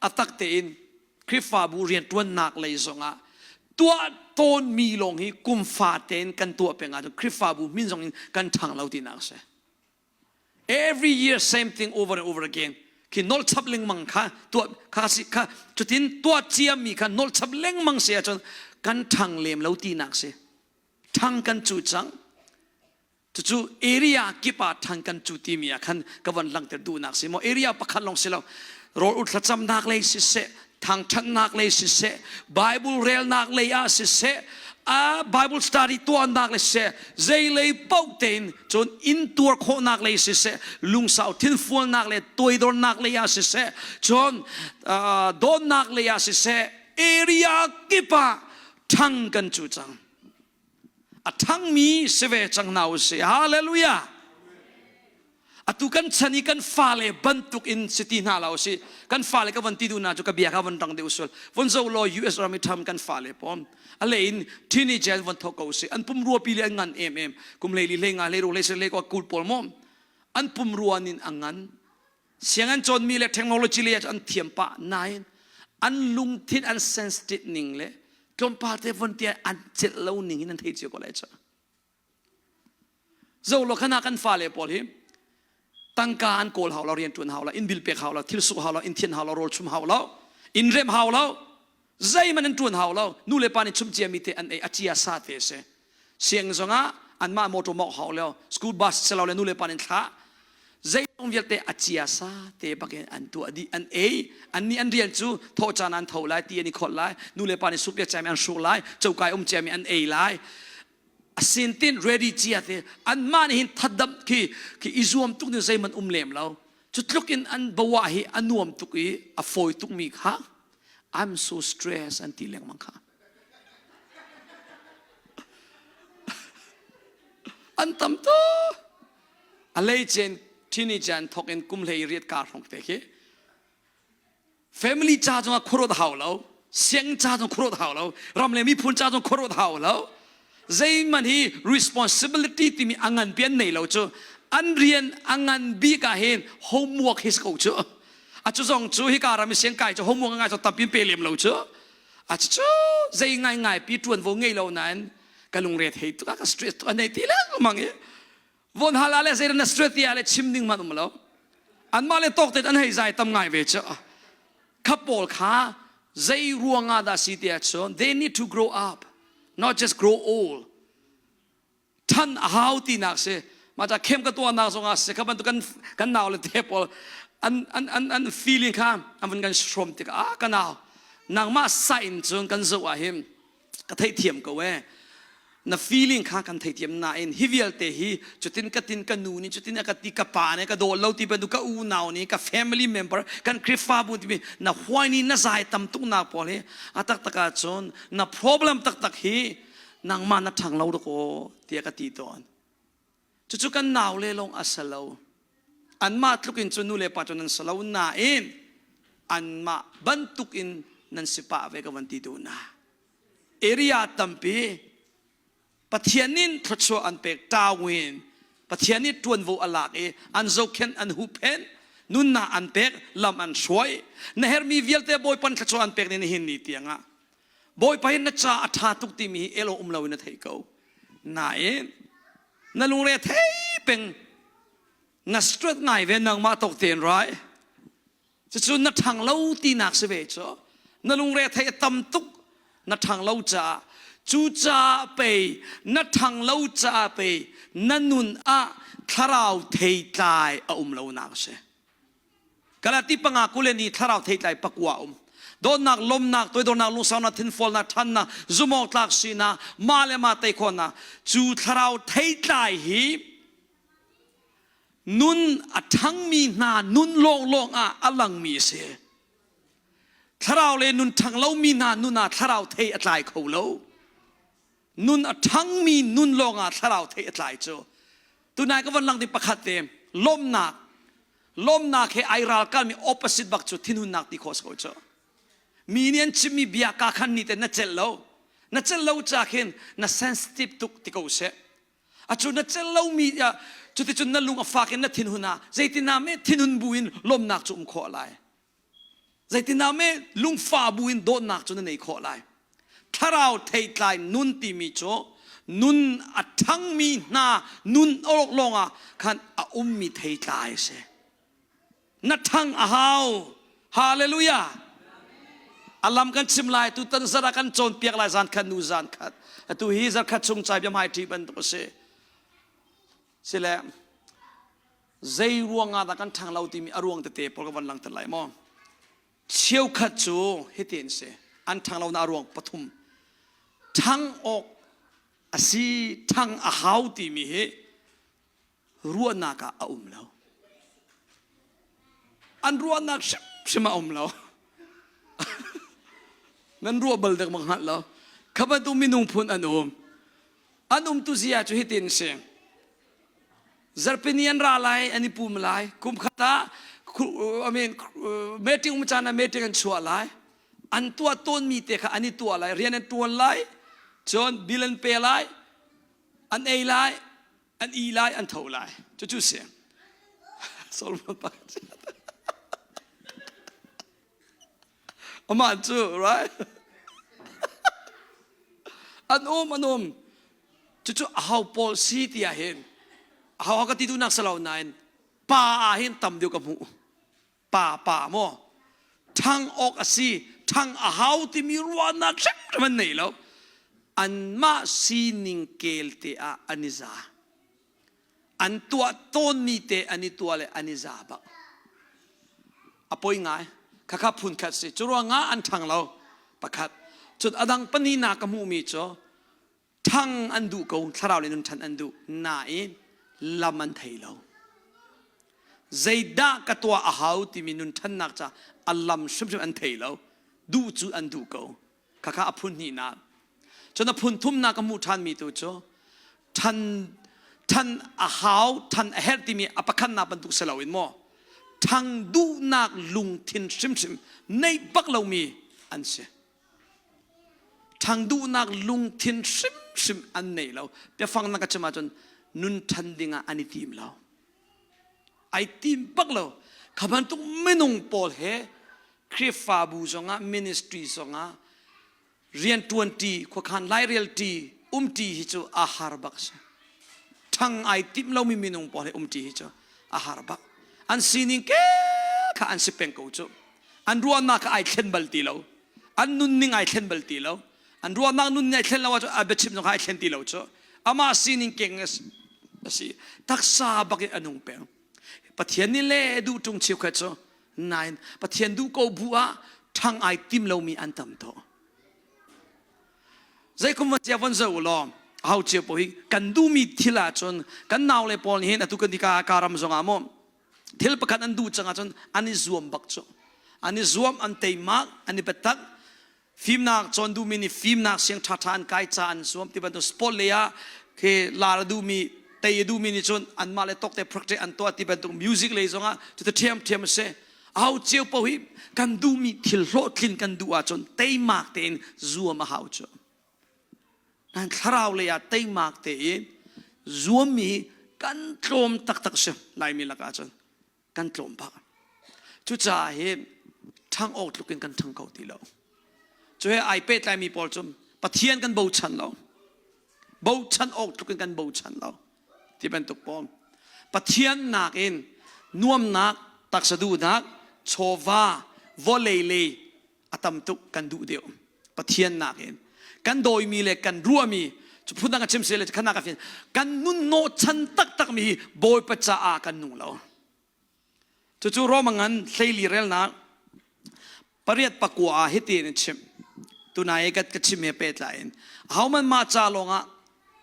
a tak tein Khrihfabu rianṭuannak lei zongah tuah tawnmi lawng hi kum fatein kan tuah peng ahcun Khrihfabu min zong in kan ṭhang lo tinak a si. Every year same thing over and over again. Khi nolh chap lengmang kha tuah kha si kha cutin tuah ciami kha nolh chap lengmang si ahcun kan ṭhang lem lo tinak si. Ṭhang kan cu cang. Cucu area kip ah ṭhang kan cu timi ah khan ka von langhter duhnak si maw area pakhat lawng si lo. Rawl ur thlacamnak lei siseh, thangṭhatnak lei siseh, Bible relnak lei ah siseh, a Bible study tuahnak lei siseh, zei lei paoh tein cun intuar khawhnak lei siseh, lungsau thinfualnak le toidornak lei ah siseh, cun dawtnak lei ah siseh, area kip ah ṭhang kan cu cang. A ṭhangmi si ve cang hna usih. Hallelujah! Atu kan chan i kan fale bantuk in si ti hna lo si. Kan fale ka von ti duh na cu ka bia kha von rang deuh sul. Von zo law US ram i tham kan fale pawm. A le in teenager von thok ko si. An pumrua pi le an ngan em em. Kum hlei li hlei nga hlei ru hlei sar hlei kwa kul pawl mom. An pumrua nin a ngan. Siang an cawnmi le technology le an thiam pah nain an lungthin an sensitive ning le tlawmpal te von tia an celh lo ning in an thei cio ko lai cha. Zo lo khana kan fale pawl hi tangka an kawl hau lo rian tuan hau lo inn bil pek hau lo thil suk hau lo inn thian hau lo rawl chum hau lo inn rem hau lo zeihmanh an tuan hau lo nu le pa nih chum cia mi te an ei a chia sa te si siang zongah anmah motor mok hau lo school bus selo le nu le pa nih thlah zeizong vialte a chia sa te bakin an tuah dih an ei an nih an rian cu thawh caan an tho lai ti an i kholh lai nu le pa nih sup le cami an hruk lai cokai um ciami an ei lai a sintin ready cia te anmah nih hin thatdam khi khi i zuam tuk ni zeihmanh um lem lo cu tluk in an bawa hi a nuam tuk i a fawi tuk mi kha I'm so stressed an ti lengmang kha an tam tu a lei chen teenager an thok in kum hlei riat kar hrawng te khi Family ca zongah khuaruat hau lo, sianginn ca zong khuaruat hau lo, ram le miphun ca zong khuaruat hau lo. Zeihmanh hi responsibility timi a ngan pi an nei lo cu. An rian a ngan bik ah hin homework hi si ko cu. A cu zong cu hika ram i siang kai cu homework a ngai cu tampi pe lem lo cu. A cu cu zei ngai ngai pi ṭuanvo ngei lo nain ka lungre thei tuk ah ka stress tuk a nei ti lengmang i von hal ah le zei na stress ti ah le chim ding man um lo anmah le tawk te an hei zai tam ngai ve cu kha pawl kha zei ruangah dah si ti ahcun they need to grow up not just grow old than a hau tinak si mah ca khem ka tuahnak zongah si kha bantuk kan kan nau le te pawl an an an an feeling kha an van kan hrawm tik ah ka nau nangmah sa in cun kan zoh ah hin ka theihthiam ko ee. Na feeling kha kan theithiam nain hi vialte hi cutin ka tin ka nu nih cutin a ka ti ka pa nih ka daw lo ti bantuk ka unau nih ka family member kan Khrihfabu timi na huai ni na zai tam tuk nak pawl hi a taktak ahcun na problem taktak hi nangmah na ṭhang lo dakaw tiah ka ti tawn. Cucu kan nau le lawng a si lo. Anmah tluk in cu nu le pa cu nan si lo nain anmah bantuk in nan si pah ve ka van ti duh na. Area tampi Pathian in thluachuah an pek tawin Pathian nih ṭuanvo a lak i an zohkhenh an huhphenh nunnak an pek lam an hruai na hermi vialte Bawipa thluachuah an pek ni nihin ni tiangah Bawipa hin na ca a ṭha tuk timi hi elo um loin na theih ko. Nain na lungre thei peng na stress ngai ve nangmah tok tein rai. Cucu na ṭhang lo tinak si ve cu. Na lungre thei a tam tuk na ṭhang lo caah cu caah pei na ṭhang lo caah pei na nun ah thlarau theitlai a um lonak a si. Galati panga kule ni thlarau theitlai pakua um. Dawtnak, lawmnak, toidornak, lungsaunak, thinfualnak, ṭhannak, zumawktlak sinak, mah le mah tei khawhnak. Cu thlarau theitlai hi nun a ṭhangmi hna nun lawnglawng ah a langmi a si. Thlarau le nun ṭhang lomi hna nun ah thlarau thei a tlai kho lo. Nun a ṭhangmi nun lawngah thlarau thei a tlai cu. Tunai ka von lang ding pakhat te lawmnak lawmnak he ai ralkalmi opposite bak cu thinhunnak ti khawh si ko cu. Mi nih an chimmi bia ka khan ni te na celh lo. Na celh lo ca khin na sensitive tuk ti ko seh. Acu na celh lomi cuticun na lung a fak in na thinhun ah zeitinah me thinhun bu in lawmnak cu um khawh lai. Zeitindah me lungfa bu in dawtnak cu na nei khawh lai? Thlarau theitlai nun timi cu nun a ṭhangmi hna nun awk lawngah khan a ummi theitlai a si. Na ṭhang a hau. Hallelujah. A lam kan chim lai tutan zarh ah kan cawnpiak lai zan khat nu zan khat. Atu hi zarkhat chung cai bia hmai ṭi bantuk a si. Sile zei ruangah dah kan ṭhang lo timi a ruang tete pawl ka van langhter lai maw? Cheukhat cu hitin si an ṭhang lo na a ruang pathum. Ṭhang awk a si ṭhang a hau timi hi ruahnak ah a um lo. An ruahnak hrimhrim a um lo. Nan ruah bal dek mak hngalh lo. Kha bantuk minung phun an um. An umtu zia cu hitin si. Zarhpini an ra lai, an i pum lai. Kum khat ah I mean, meeting um caan ah meeting an chuah lai. An tuah tawnmi te kha an i tuah lai. Rian an tuan lai. Cun bill an pe lai. An ei lai. An i lai. An tho lai. Cucu si. Solomon pakhat. Amah cu, right? An um, an um. Cucu aho pawl si ti ah hin, aho ka ti duhnak si lo nain, pa ah hin tam deuh ka hmuh. Pa, pa maw? Ṭhang awk a si, ṭhang a hau timi ruahnak hrimhrim an nei lo. Anmah sining kel te ah an i za. An tuah tawnmi te an i tuah le an i za bak. A poi ngai. Khakha phun khat si. Cu ruangah an ṭhang lo. Pakhat. Cun a dang pahnihnak ka hmuhmi cu ṭhang an duh ko, thlarau le nun ṭhan an duh. Nain lam an thei lo. Zeidah ka tuah a hau timi nun ṭhannak ca a lam hrimhrim an thei lo. Duh cu an duh ko. Khakha a phun hnihnak. Cun a phun thumnak ka hmuh ṭhanmi tu cu ṭhan ṭhan a hau ṭhan a herh timi a pakhatnak bantuk si loin maw ṭhang duhnak lungthin hrimhrim nei bak lomi an si. Ṭhang duhnak lungthin hrimhrim an nei lo. Biafang na ka chim ahcun nun ṭhan dingah an i tim lo. Ai tim bak lo. Kha bantuk minung pawl he Khrihfabu zongah ministry zongah rianṭuanṭi khuakhan lairelṭi umṭi hi cu a har bak si. Ṭhang ai timh lomi minung pawl he umṭi hi cu a har bak. An sining ke kha an si peng ko cu. An ruahnak kha ai thlen bal ti lo. An nunning ai thlen bal ti lo. An ruahnak nunning ai thlen lo ahcun a biachim zong kha ai thlen ti lo cu. Amah sining keng a si. Taksa bak in a nung peng. Pathian nih le duh ṭung cheukhat cu nain Pathian duh ko bu ah ṭhang ai tim lomi an tam to. Zeikum van cia von zoh u law. Hau cio po hi kan duhmi thil ahcun kan nau le pawl nih hin atu kan ka ka ram zong ah maw thil pakhat an duh cang ahcun an i zuam bak cu. An i zuam, an teimak, an i biatak. Fimnak cawn duhmi nih fimnak siang ṭhaṭha an kai ca an zuam ti bantuk sport lei ah khi lar a duhmi tei a duhmi nih cun anmah le tawk te practice an tuah ti bantuk music lei zong ah cuti ṭhiamṭhiam a si. Aho cio paoh hi kan duhmi thil hlawhtlin kan duh ahcun teimak tein zuam a hau cu. Nan thlarau lei ah teimak tein zuammi hi kan tlawm taktak si Laimi lakah cun kan tlawm bak. Cucaah hi ṭhang awk tluk in kan ṭhang kho ti lo. Cu he ai pehtlaimi pawl cu Pathian kan bochan lo. Bochan awk tluk in kan bochan lo. Ti bantuk pawl. Pathian nakin nuamnak, taksa duhnak, chawva, vawlei lei a tam tuk kan duh deuh. Pathian nakin kan dawimi le kan ruahmi cu phundang a chim se le khanak a fin kan nun hnawhchan taktak mi hi Bawipa caah kan nung lo. Cucu Roma ngan hleili relnak pariat pakua ah hiti in a chimh. Tunai ka ka chim he pehtlai in ahohmanh mah ca lawngah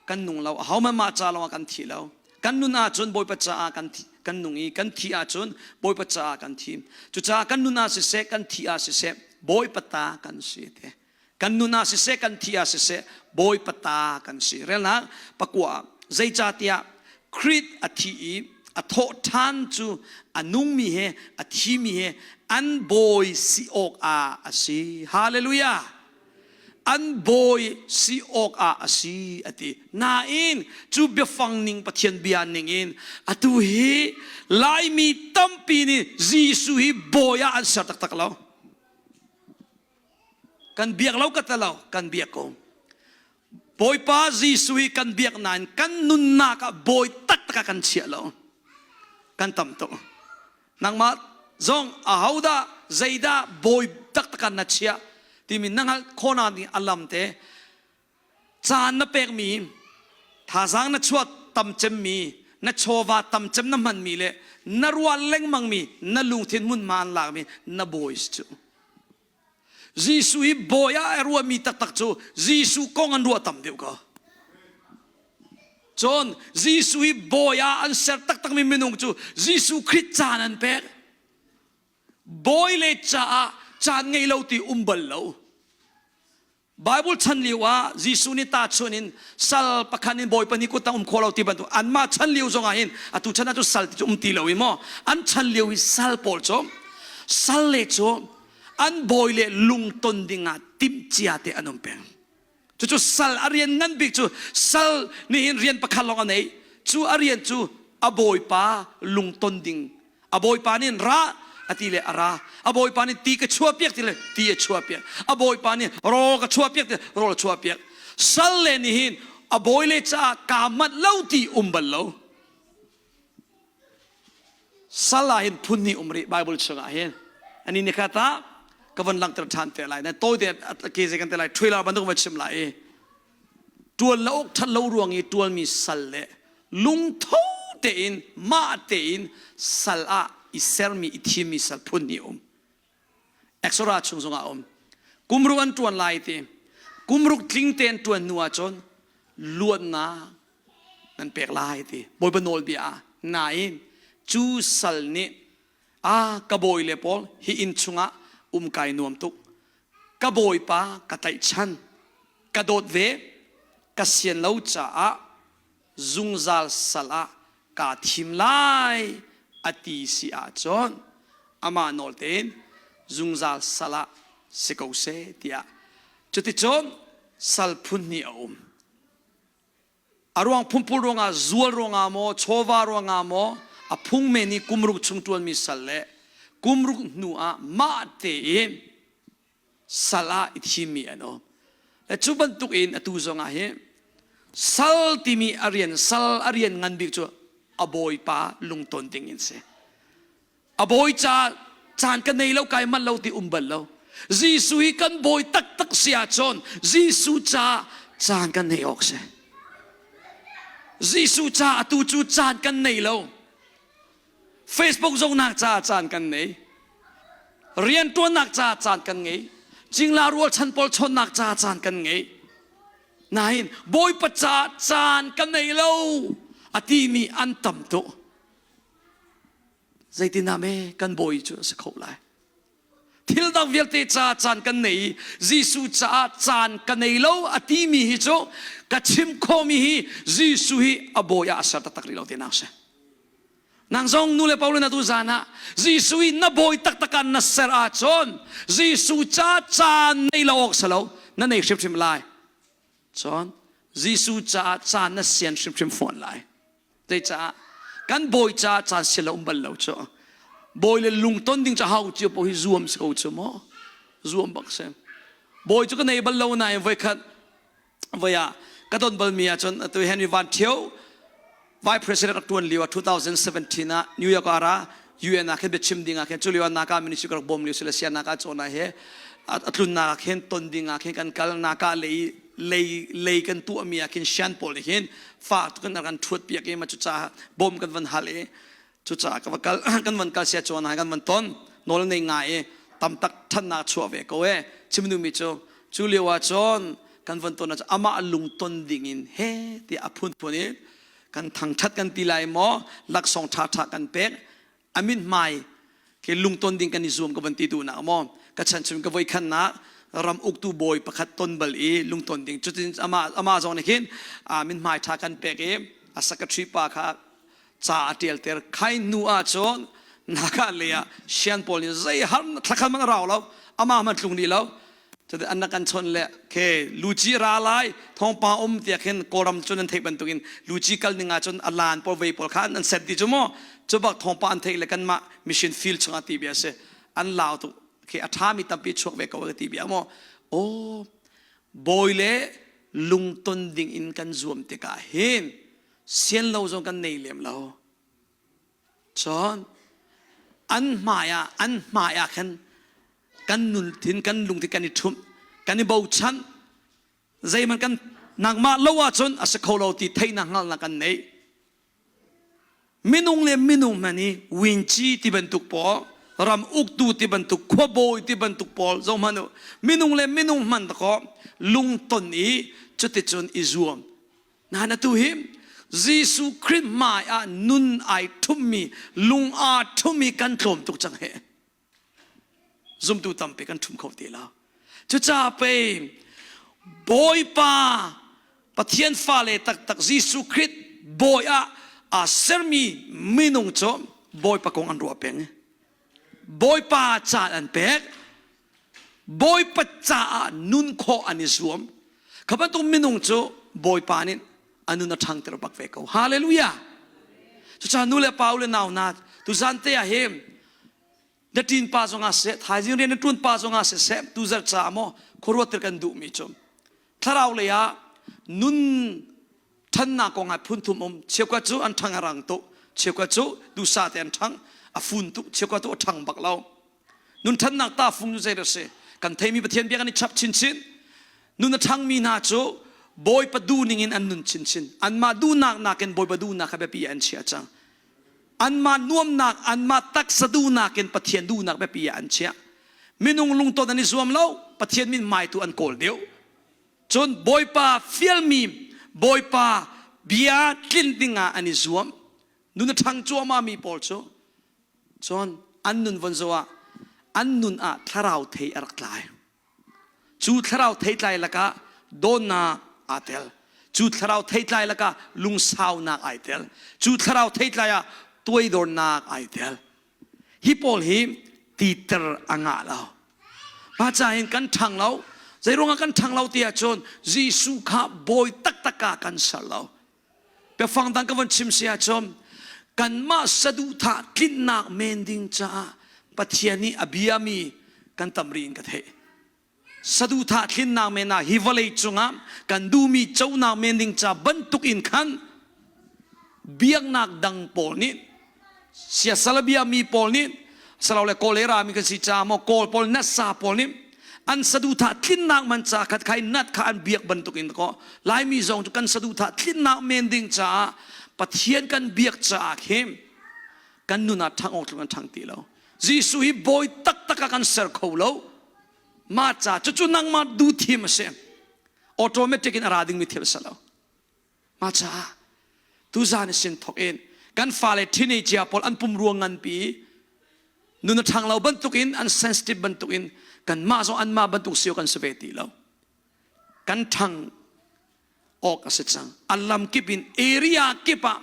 kan nung lo ahohmanh mah ca lawngah kan thi lo. Kan nun ahcun Bawipa caah kan kan nung i kan thi ahcun Bawipa caah kan thi. Cucaah kan nun ah siseh kan thi ah siseh Bawipa ta kan si te. Kan nun ah siseh kan thi ah siseh Bawipa ta kan si. Relnak pakua zeicahtiah Krit a thi i a thawh ṭhan cu a nungmi he a thimi he an bawi si awk ah a si. Hallelujah! An bawi si awk ah a si a ti. Nain cu biafang ning Pathian bia ning in atu hi Laimi tampi nih Jesuh hi bawi ah an ser taktak lo. Kan biak lo ka ti lo, kan biak ko. Bawipa Jesuh hi kan biak nain kan nunnak ah bawi taktak ah kan chiah lo. Kan tam tuk. Nangmah zong ahodah zeidah bawi taktak ah na chiah timi na hngalh khawhnak ding a lam te caan na pekmi thazaang na chuah tam cemmi na chawva tam cem na hmanmi le na ruah lengmangmi na lungthin hmunhma an lakmi na bawi cu Jesuh hi bawi ah a ruahmi taktak cu Jesuh kong an ruah tam deuh ko. Cun Jesuh hi bawi ah an ser taktakmi minung cu Jesuh Khrih caan an pek. Bawi le caah caan ngei lo ti um bal lo. Bible chan lio ah Jesuh nih tahchuan in sal pakhat in bawipa nih kut um kho lo ti bantuk anmah chan lio zong ah hin atu chan ah cu sal ti cu um ti lo i maw an chan lio i sal pawl cu sal le cu an bawi le lungton ding ah timhcia te an um peng cucu sal a rian ngan bik cu sal nih hin rian pakhat lawng a nei cu a rian cu a bawipa lungton ding A bawipa nih ra a ti le a ra. A bawipa nih ti ka chuahpiak ti le ti a chuahpiak. A bawipa nih rawl ka chuahpiak ti rawl a chuahpiak. Sal le nih hin a bawi le caah kaa manh lo ti um bal lo. Sal ah hin phun hnih um rih Bible chungah hin. Ani ni kha ta ka von langhter ṭhan te lai. Na tawi te ke ze kan te lai trailer bantuk va chim lai i Ṭuan le awk ṭhat lo ruang i ṭualmi sal le lungtho tein mah tein sal ah i sermi i thimmi sal phun hnih a um. Exodus chung zongah a um. Kumruk an ṭuan lai ti. Kumruk tling tein ṭuan hnu ahcun luatnak nan pek lai ti. Bawipa nawlbia ah. Nain cu sal nih a ka bawi le pawl hi inn chungah um kai nuam tuk ka bawipa ka tlaihchan ka dawt ve ka sian lo caah zungzal sal ah kaa thim lai a ti si ahcun amah nawl tein zungzal sal ah si ko seh tiah cuticun sal phun hnih a um A ruang phunphun ruangah zual ruangah maw chawva ruangah maw a phung men i kumruk chung ṭuanmi sal le kumruk hnu ah mah tein sal ah i thimmi an um. Le cu bantuk in atu zongah hi sal timi a rian sal a rian ngan bik cu a bawipa lungton ding in si. A bawi ca caan ka nei lo kai manh lo ti um bal lo. Jesuh hi kan bawi taktak si ahcun Jesuh ca caan kan nei awk si. Jesuh ca atu cu caan kan nei lo. Facebook zohnak caah caan kan nei. Rianṭuannak caah caan kan ngei. Cingla rualchan pawl chawnhnak caah caan kan ngei. Nain Bawipa caah caan ka nei lo a timi an tam tuk. Zeitinah me kan bawi cu a si kho lai. Thil dang vialte caah caan kan nei i Jesuh caah caan ka nei lo a timi hi cu ka chim khawhmi hi Jesuh hi a bawi ah a ser taktak rih lo tinak si. Nang zong nu le pa na tu zan ah Jesuh i na bawi taktak ah na ser ahcun Jesuh ca caan nei lo awk si lo na nei hrimhrim lai. Cun Jesuh caah caan na sian hrimhrim fawn lai. Zeicah kan bawi caah caan sian lo um bal lo cu. Bawi le lungton ding cu hau cio paoh hi zuam si ko cu maw? Zuam bak si. Bawi cu ka nei bal lo nain voikhat voi ah ka don balmi ahcun atu Henry Van Thio Vice President rak tuan lio ah 2017 ah New York ah ra UN ah khin biachim ding ah khin cu lio ah naka ministry ka rak bawm lio sile sia naka cawn ah he a tlunnak ah khin ton ding ah khin kan kal naka lei lei lei kan tuahmi ah khin shan pawl nih khin fa tu kan kan thuat piak i ma cu ca bawm kan van hal i Cucaah ka va kal kan van kal sia chuan hai kan van ton nawl nei ngai i tam tak thannak chuah ve ko e chim duhmi cu cu lio ah cun kan van ton ah amah lungton ding in he ti a phunphun i kan thangthat kan ti lai maw laksawng tha tha kan pek amin hmai ke lungton ding kan i zuam ka van ti duhnak maw ka chan chung ka voi khannak ram uktu bawi pakhat ton bal i lungton ding cutin ama ama zong nih khin min hmai tha kan pek i a secretary pa kha ca a ṭialter. Khai hnu ah cun naka lei ah sian pawl nih zei har thlakhat man a rau lo amah hmanh tlung dih lo cuti an nak an chawnh le ke luci ra lai thawngpa um tiah khin kawlram cun an theih bantukin luci kal ning ah cun a lan pawl vei pawl kha an set dih cu mu cu bak thawngpa an theih le kanmah mission field chungah ti bia si an lau tuk khi a ṭhami tampi chuak ve ko ka ti bia maw aw bawi le lungton ding in kan zuam tikah hin sian lo zong kan nei lem lo cun an hmai ah an hmai ah khan kan nuntin kan lungthin kan i ṭhumh kan i bochan zeihmanh kan nangmah lo ahcun a si kho lo ti theihnak hngalhnak kan nei minung le minung hmanh i winci ti bantuk pawl ram uktu ti bantuk khuabawi ti bantuk pawl zohhmanh u minung le minung hmanh dakaw lungton i cuticun i zuam Nain atu hi Jesuh Khrih hmai ah nun ai ṭhummi, lung aa ṭhummi kan tlawm tuk cang he. Zumtu tampi kan ṭhum kho ti lo. Cucaah pei Bawipa Pathian fale taktak Jesuh Khrih bawi ah aa sermi minung cu Bawipa kong an ruah peng. Bawipa caan an pek. Bawipa caah nun khawh an i zuam. Kha bantuk minung cu Bawipa nih a nun a ṭhangter bak ve ko. Hallelujah! Cucaah nu le pa u le nau hna tuzan te ah hin na ṭin pa zongah siseh, thaizing rian na ṭuan pa zongah siseh, tuzarh caah maw khuaruatter kan duhmi cu thlarau lei ah nun ṭhannak kong ah phunthum um cheukhat cu an ṭhang a rang tuk cheukhat cu duhsah te an ṭhang a fun tuk cheukhat cu a ṭhang bak lo nun ṭhannak ta fung cu zei a si kan theimi Pathian bia kan i chap chinchin nun a ṭhangmi hna cu Bawipa duhning in an nun chinchin anmah duhnak nakin Bawipa duhnak kha biapi ah an chiah cang anmah nuamnak anmah taksa duhnak in Pathian duhnak biapi ah an chiah minung lungton an i zuam lo Pathian min hmai tu an kawl deuh Cun Bawipa fialmi Bawipa bia tlinh dingah an i zuam. Nun a ṭhang cuahmahmi pawl cu cun an nun von zoh ah an nun ah thlarau thei a rak tlai. Cu thlarau theitlai lakah dawtnak aa tel. Cu thlarau theitlai lakah lungsaunak ai tel. Cu thlarau theitlai ah tuaidornak ai tel. Hi pawl hi titer a ngah lo. Mah ca hin kan ṭhang lo. Zeiruangah kan ṭhang lo ti ahcun Jesuh kha bawi taktak ah kan ser lo. Biafang dang ka von chim si ahcun kanmah saduhthah tlinhnak men ding caah Pathian nih a biami kan tam rih in ka theih. Saduhthah thlinnak men ah hi vawlei cungah kan duhmi conak men ding ca bantuk in khan biaknak dang pawl nih siasal bia mi pawl nih salole kawlera mi kan si ca maw kawl pawl nasa pawl nih an saduhthah tlinnak man ca khat khai nat kha an biak bantuk in ko laimi zong cu kan saduhthah tlinnak men ding caah Pathian kan biak caah khin kan nun ah ṭhang awk tluk an ṭhang ti lo Jesuh hi bawi taktak ah kan ser kho lo. Mah ca cucu nangmah duhthim a si. Automatic in a ra dingmi thil a si lo. Mah caah tuzan sin thok in kan fale teenager pawl an pum ruang nganpi nun a ṭhang lo bantukin an sensitive bantukin kanmah zong anmah bantuk sio kan si ve ti lo. Kan ṭhang awk a si cang. A lam kip in area kip ah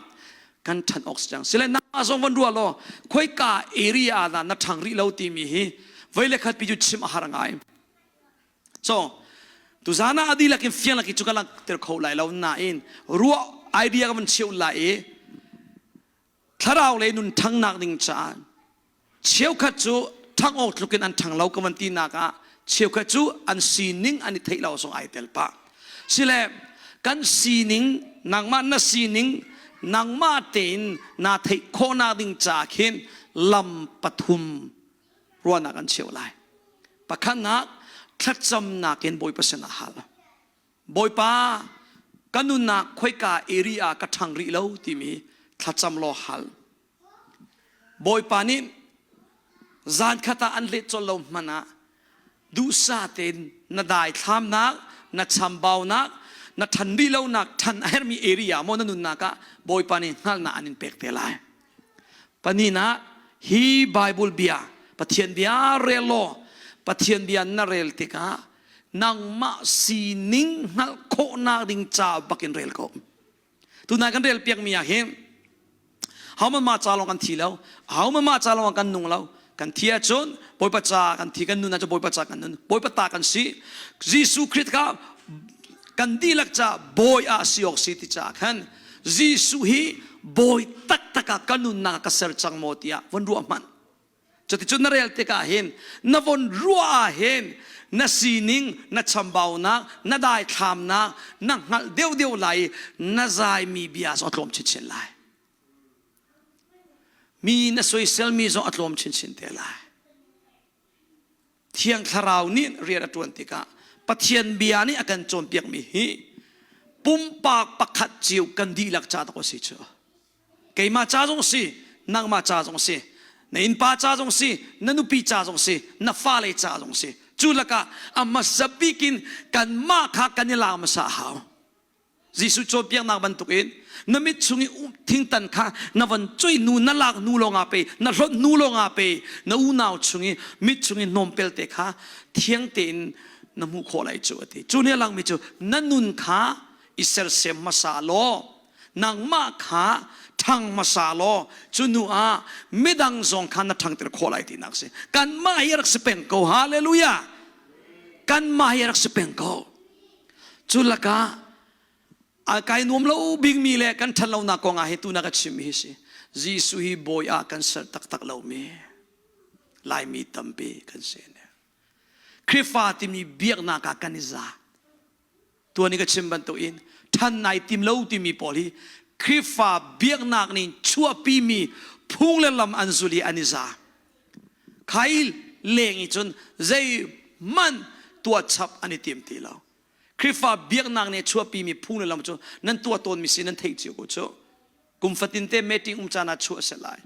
kan ṭhan awk si cang. Sile nangmah zong van ruah law khoika area ah dah na ṭhang rih lo timi hi voi le khat pi cu chim a har ngai. So tuzan ah a dihlak in fiang lak i cu ka langhter kho lai lo nain ruah idea ka van cheuh lai i thlarau lei nun ṭhangnak ding caah cheukhat cu ṭhang awk tluk in an ṭhang lo ka van tinak ah cheukhat cu an sining an i theih lo zong ai tel pah. Sile kan sining nangmah na sining nangmah tein naa theih khawhnak ding caah khin lam pathum ruahnak an cheuh lai. Pakhatnak, thlacamnak in Bawipa sinah hal. Bawipa, ka nunnak khoika area ka ṭhang rih lo timi thlacam law hal. Bawipa nih zan khat ah an let colh lo hmanh ah duhsah tein na daithlamnak, na chambaunak, na ṭhan rih lonak, ṭhan a herhmi area maw na nunnak ah Bawipa nih hngalhnak an in pek te lai. Pahnihnak, hi Bible bia, Pathian bia rel law, Pathian bia na rel tikah nangmah sining hngalh khawhnak ding ca bakin rel ko. Tunai kan rel piakmi ah hin hohmanh mah ca lawng kan thi lo, hohmanh mah ca lawng kan nung lo. Kan thi ahcun Bawipa ca kan thi, kan nun ahcun Bawipa ca kan nun, Bawipa ta kan si. Jesuh Khrist kha kan dihlak ca bawi ah si awk si ti caah khan Jesuh hi bawi taktak ah ka nunnak ka ser cang maw tiah von ruah hmanh. Cuticun na rel tikah hin na von ruah ah hin na sining, na chambaunak, na daithlamnak na hngalh deuhdeuh lai i na zaimi bia zong a tlawm chinchin lai. Mi na soiselmi zong a tlawm chinchin te lai. Thiang Thlarau nih rian a ṭuan tikah Pathian bia nih a kan cawnpiakmi hi pumpak pakhat cio kan dihlak ca dak a si cu. Keimah ca zong si, nangmah ca zong si, na innpa ca zong si, na nupi ca zong si, na fale ca zong si. Cu lakah a hmasa bik in kanmah kha kan i lak hmasa a hau. Jesuh cawnpiaknak bantukin na mit chung i thingtan kha na van choi nu na lak nu lawngah pe na hlonh nu lawngah pe na unau chung i mit chung i hnawmpel te kha thiang tein na hmuh khawh lai cu a ti. Cu nih a langmi cu na nun kha i sersiam hmasa law nangmah kha ṭhang hmasa law cu hnu ah midang zong kha na ṭhangter khawh lai tinak si. Kanmah hi rak si peng ko. Hallelujah! Kanmah hi rak si peng ko. Cu lakah a kai nuam lo bikmi le kan ṭhat lonak kong ah hi tuna ka chimmi hi si. Jesuh hi bawi ah kan ser taktak lomi Laimi tampi kan si. Khrihfa timi biaknak ah kan i za. Tuan i ka chim bantukin ṭhan nai tim lo timi pawl hi Khrihfa biaknak nih chuahpimi phung le lam an zul i an i za. Khai leng i cun zeihmanh tuah chap an i tim ti lo. Khrihfa biaknak nih chuahpimi phung le lam cu nan tuah tawnmi si nan theih cio ko cu. Kum fatin te meeting um caan ah chuah a si lai.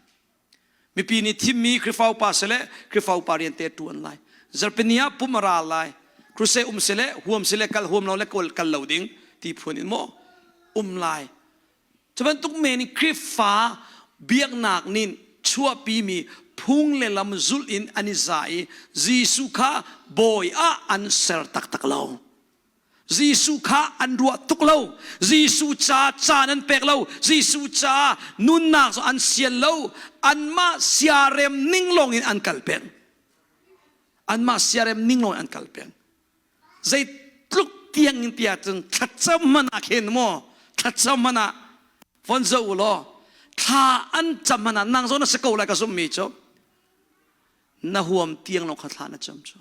Mipi nih thimmi Khrihfa upa sile Khrihfa upa rian te ṭuan lai. Zarhpini ah pum a ra lai. Crusade um sile huam sile kal huam lo le kal lo ding ti phun in maw um lai. Cu bantuk men in Khrihfa biaknak nih chuahpimi phung le lam zulh in an i za i Jesuh kha bawi ah an ser taktak lo. Jesuh kha an ruah tuk lo. Jesuh ca caan an pek lo. Jesuh ca nunnak cu an sian lo. Anmah siarem ning lawng in an kal peng. Anmah siarem ning lawng in an kal peng. Zeitluk tiang in tiah cun thlacam hmanh ah khin maw thlacam hmanh ah von zoh u law thla an cam hmanh ah nang zawn a si ko lai ka zumhmi cu na huam tiang lawng kha thla na cam cu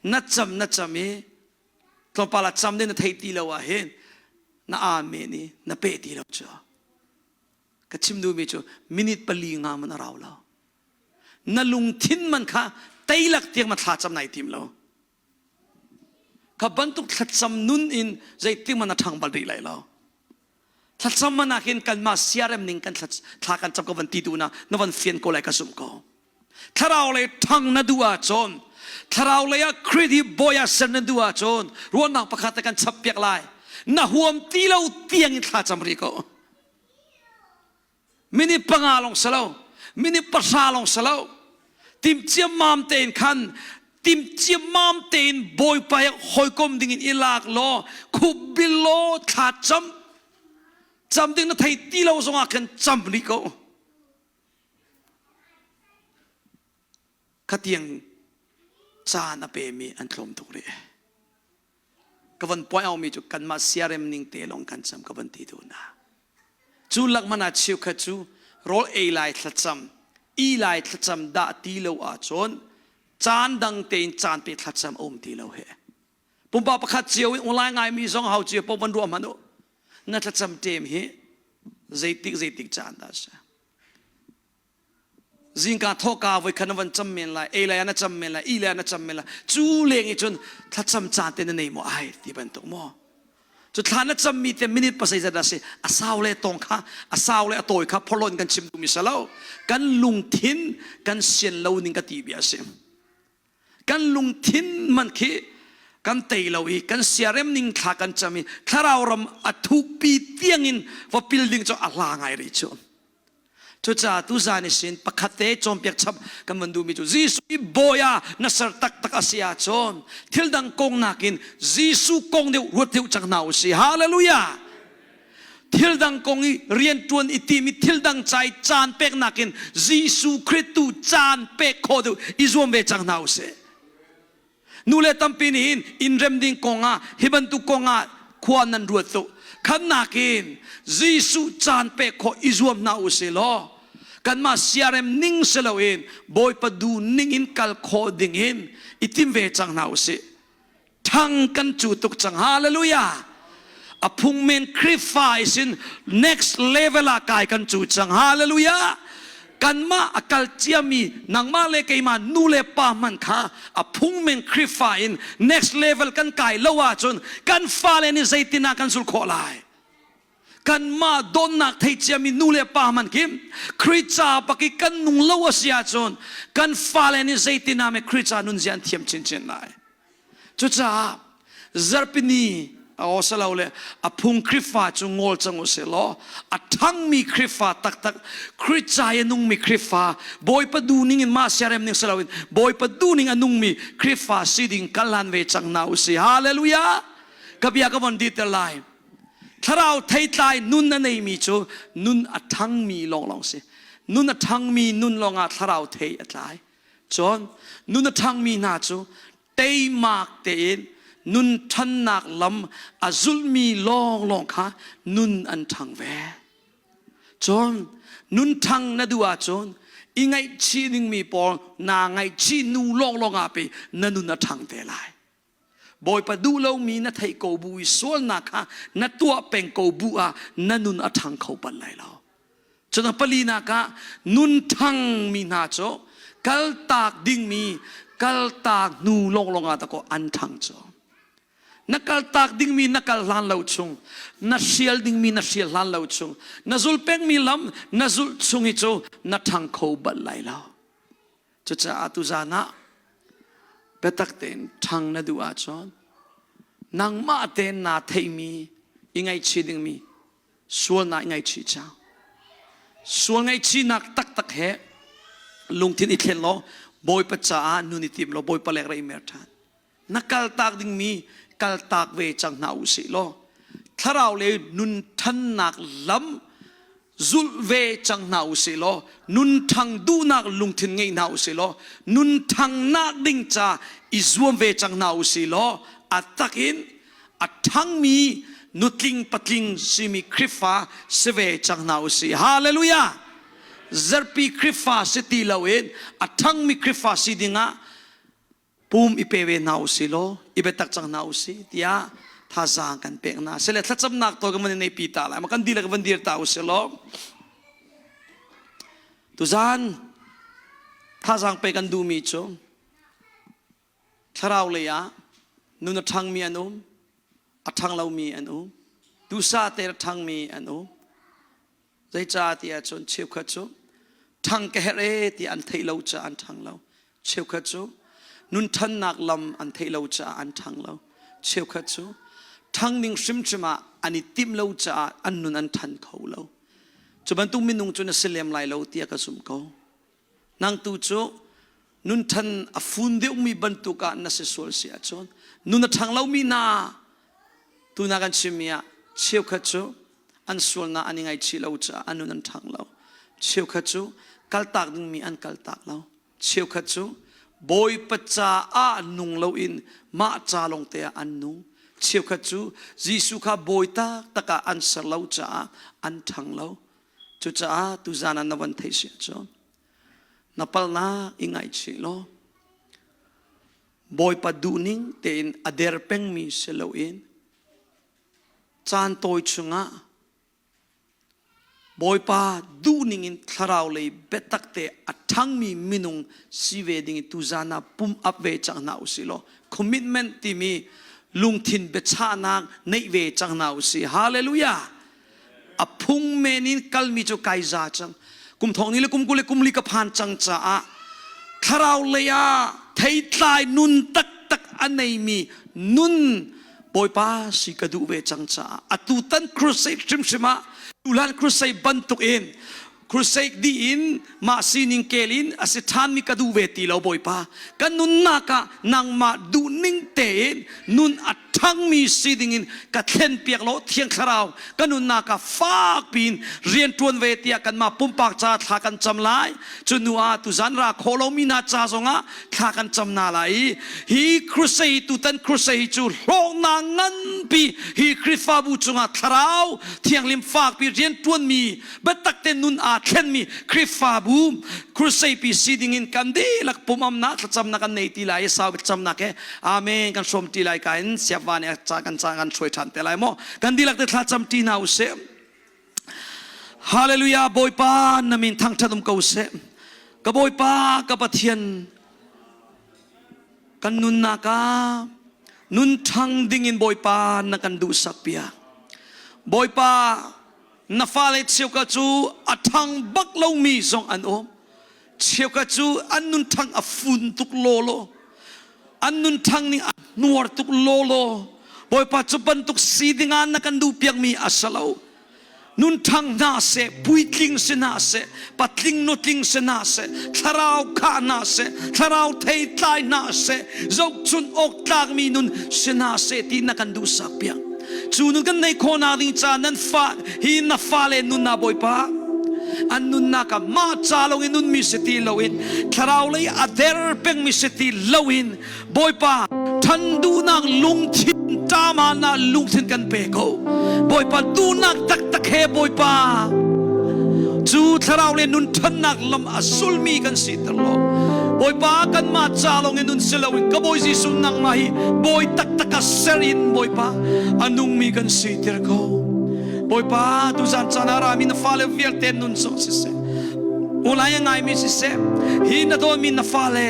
na cam na cam i tlawmpal ah cam ding na theih ti lo ah hin na amen i na peh ti lo cu ka chim duhmi cu minute pali nga man a rau lo Na lungthin man kha teilak tiang ma thlacam nai tim lo. Kha bantuk thlacam nun in zeitik man a ṭhang bal rih lai lo. Thlacam man ah khin kanmah siarem ning kan thla kan cam ko van ti tu na na van fian ko lai ka zumh ko. Thlarau lei ṭhang na duh ahcun. Thlarau lei ah Khrih hi bawi ah ser nan duh ahcun ruahnak pakhat te kan chap piak lai. Na huam ti lo tiang in thla cam rih ko. Minute panga lawng si lo, minute pahra lawng si lo. Tim ciammam tein khan tim ciammam tein Bawipa he hawikom ding in i lak law khup bil law thla cam cam ding na thei ti lo zongah khan cam rih ko. Khatiang caan a pemi an tlawm tuk rih. Ka van point out mi cu kanmah siarem ning te lawng kan cam ka van ti tu na. Cu lak hmanh ah cheukhat cu rawl ei lai thlacam, i lai thlacam dah ti lo ahcun caan dang tein caan pe thlacam a um ti lo he. Pumpak pakhat cio in online ngaimi zong hau cio paoh van ruah hmanh u. Na thlacam ṭem hi zeitik zeitik caan dah a si. Zingka thawka voi khan na van cam men lai, ei lai ah na cam men lai, i lai ah na cam men lai. Cu leng i cun thlacam caan te na nei maw ai ti bantuk maw? Cu thla na cammi te minute pasai zat a si, a sau le tong kha, a sau le a tawi kha phorhlawn kan chim duhmi si lo. Kan lungthin kan sian lo ning ka ti bia a si. Kan lungthin man khi kan tei lo i kan siarem ning thla kan cam i thlarau ram a thukpi tiangin va pil ding cu a hla ngai rih cu. Cucaah tuzan i sin pakhat te cawnpiak chap kan van duhmi cu Jesuh i bawi ah na ser taktak a si ahcun thil dang kong nakin Jesuh kong deuh ruat deuh cang hna u sih. Hallelujah! Thil dang kong i rianṭuan i tim i thil dang ca i caan pek nakin Jesuh Khrih tu caan pek khawh deuh i zuam ve cang hna u sih. Nu le tampi nih hin innrem ding kongah hi bantuk kongah khua nan ruat tuk. Khannak in Jesuh caan pek khawh i zuam hna u sih law kanmah siarem ning si loin Bawipa duh ning in kal khawh ding in i tim ve cang hna u sih. Thang kan cu tuk cang. Hallelujah! A phungmen Khrihfa isin next level ah kai kan cu cang. Hallelujah! Kanmah a kal ciami nangmah le keimah nu le pa hmanh kha a phungmen Khrihfa in next level kan kai lo ahcun kan fale nih zeitin ah kan zulh khawh lai? Kanmah dawtnak thei ciami nu le pa hmanh khi Khrih ca bak i kan nung lo a si ahcun kan fale nih zeitin ah Khrih ca nunzia an thiam chinchin lai. Cucaah zarhpini a silo le a phung Khrihfa cu ngawl cang u sih law a ṭhangmi Khrihfa taktak Khrih ca i a nungmi Khrihfa Bawipa duhning in mah siarem ning si loin Bawipa duhning a nungmi Khrihfa si ding kal hlan ve cang hna u sih. Hallelujah! Ka bia ka von diter lai. Thlarau theitlai nun a neimi cu nun a ṭhangmi lawnglawng si. Nun a ṭhangmi nun lawngah thlarau thei a tlai. Cun nun a ṭhangmi hna cu teimak tein nun ṭhannak lam a zulhmi lawnglawng kha nun an ṭhang ve. Cun nun ṭhang na duh ahcun i ngaihchih dingmi pawl naa ngaihchih nu lawnglawng ah pei na nun a ṭhang te lai. Bawipa duh lomi na theih ko bu i sualnak kha na tuah peng ko bu ah na nun a ṭhang kho bal lai lo. Cun a palinak ah nun ṭhangmi hna cu kaltak dingmi kaltak hnu lawnglawng ah dakaw an ṭhang cu. Na kaltak dingmi na kal hlan lo chung, na hrial dingmi na hrial hlan lo chung, na zul pengmi lam na zulh chung i cu na ṭhang kho bal lai lo. Cucaah tuzan ah biatak tein ṭhang na duh ahcun nangmah tein naa theihmi i ngaihchih dingmi sual naa i ngaihchih cang. Sual ngaihchihnak taktak he lungthin i thlen law Bawipa caah nun i tim law Bawipa lek ra i mer ṭhan. Na kaltak dingmi kaltak ve cang hna u sih law thlarau le nun ṭhannak lam zulh ve cang hna u sih law nun ṭhang duhnak lungthin ngei hna u sih law nun ṭhangnak ding ca i zuam ve cang hna u sih law a tak in a ṭhangmi nutling patling simi Khrihfa si ve cang hna u sih. Hallelujah! Zarhpi Khrihfa si ti loin a ṭhangmi Khrihfa si dingah pum i pe ve hna u si law i biatak cang hna u si tiah thazaang kan pek hna sile thlacamnak tawi kan van i neihpi ta lai ma kan dihlak van dir ta u si law tuzan thazaang pe kan duhmi cu thlarau lei ah nun a ṭhangmi an um a ṭhang lomi an um duhsah te a ṭhangmi an um Zeicah ti ahcun cheukhat cu ṭhang ka herh ee ti an theih lo caah an ṭhang lo. Cheukhat cu Nun ṭhannak lam an theih lo caah an ṭhang lo. Cheukhat cu ṭhang ding hrimhrim ah an i timh lo caah an nun an ṭhan kho lo. Cu bantuk minung cu na si lem lai lo tiah ka zumh ko. Nang tu cu nun ṭhan a fun deuhmi bantuk ah na si sual si ahcun nun a ṭhang lomi hna tuna kan chimmi ah cheukhat cu an sualnak an i ngaihchih lo caah an nun an ṭhang lo. Cheukhat cu kaltak dingmi an kaltak lo. Cheukhat cu Bawipa caah nung loin mah ca lawngte ah an nung. Cheukhat cu Jesuh kha bawi taktak ah an ser lo caah an ṭhang lo. Cucaah tuzaan ah na van theih si ahcun na palhnak i ngaihchih law Bawipa duhning tein a der pengmi si loin caan tawi chungah Bawipa duhning in thlarau lei biatak te a ṭhangmi minung si ve ding i tuzaan ah pum up ve cang hna usih law commitment timi lungthin biachahnak neih ve cang hna usih. Hallelujah! A phung men in kalmi cu kai za cang. Kum thong ni le kum 20 le kum li ka phan cang caah thlarau lei ah theitlai nun taktak a neimi nun Bawipa si ka duh ve cang caah atutan crusade hrimhrim ah tuhlan crusade bantuk in crusade dih in mah sining kel in a si ṭhanmi ka duh ve ti lo Bawipa ka nunnak ah nangmah duhning tein nun a ṭhangmi si dingin ka thlen piak law Thiang Thlarau ka nunnak ah fak piin rian ṭuan ve tiah kanmah pumpak ca thla kan cam lai. Cu hnu ah tuzan ra khawh lomi hna ca zongah thla kan cam hna lai i hi crusade tutan crusade cu hlawknak nganpi hi Khrihfabu cungah thlarau thianghlim fakpi rian ṭuanmi biatak te nun aa thlenmi Khrihfabu crusade pi si dingin kan dihlak pumamnak thlacamnak kan nei ti lai i sau thlacamnak he amen kan hrawm ti lai ka in siapva nih ca kan ca kan hruai ṭhan te lai maw kan dihlak te thlacam ṭi hna usih. Hallelujah Bawipa na min thangṭhat um ko seh. Ka Bawipa ka Pathian kan nunnak ah nun ṭhang dingin Bawipa na kan duhsak piak. Bawipa na fale cheukhat cu a ṭhang bak lomi zong an um. Cheukhat cu an nun ṭhang a fun tuk lawlaw. An nun ṭhang ning a hnuar tuk lawlaw. Bawipa cu bantuk si dingah na kan duh piakmi a si lo. Nun ṭhang hna seh, puitling si hna seh, patling nutling si hna seh, thlarau khah hna seh, thlarau theitlai hna seh, zohchun awk tlakmi nun si hna seh ti na kan duhsak piak. Cu nun kan neih khawhnak ding ca nan fa hi na fale nunnak Bawipa an nunnak ah mah ca lawng in nunmi si ti loin thlarau lei a der pengmi si ti loin Bawipa ṭhan duhnak lungthin ṭamanak lungthin kan pe ko. Bawipa duhnak taktak he Bawipa cu thlarau le nun ṭhannak lam a sulmi kan siter law Bawipa kanmah ca lawng in nun si loin ka Bawi Jesuh nangmah hi Bawi taktak a ser in Bawipa a nungmi kan siter ko. Bawipa tuzan caan ah rami na fale vialte nun zong siseh ulai a ngaimi siseh hi na dawtmi na fale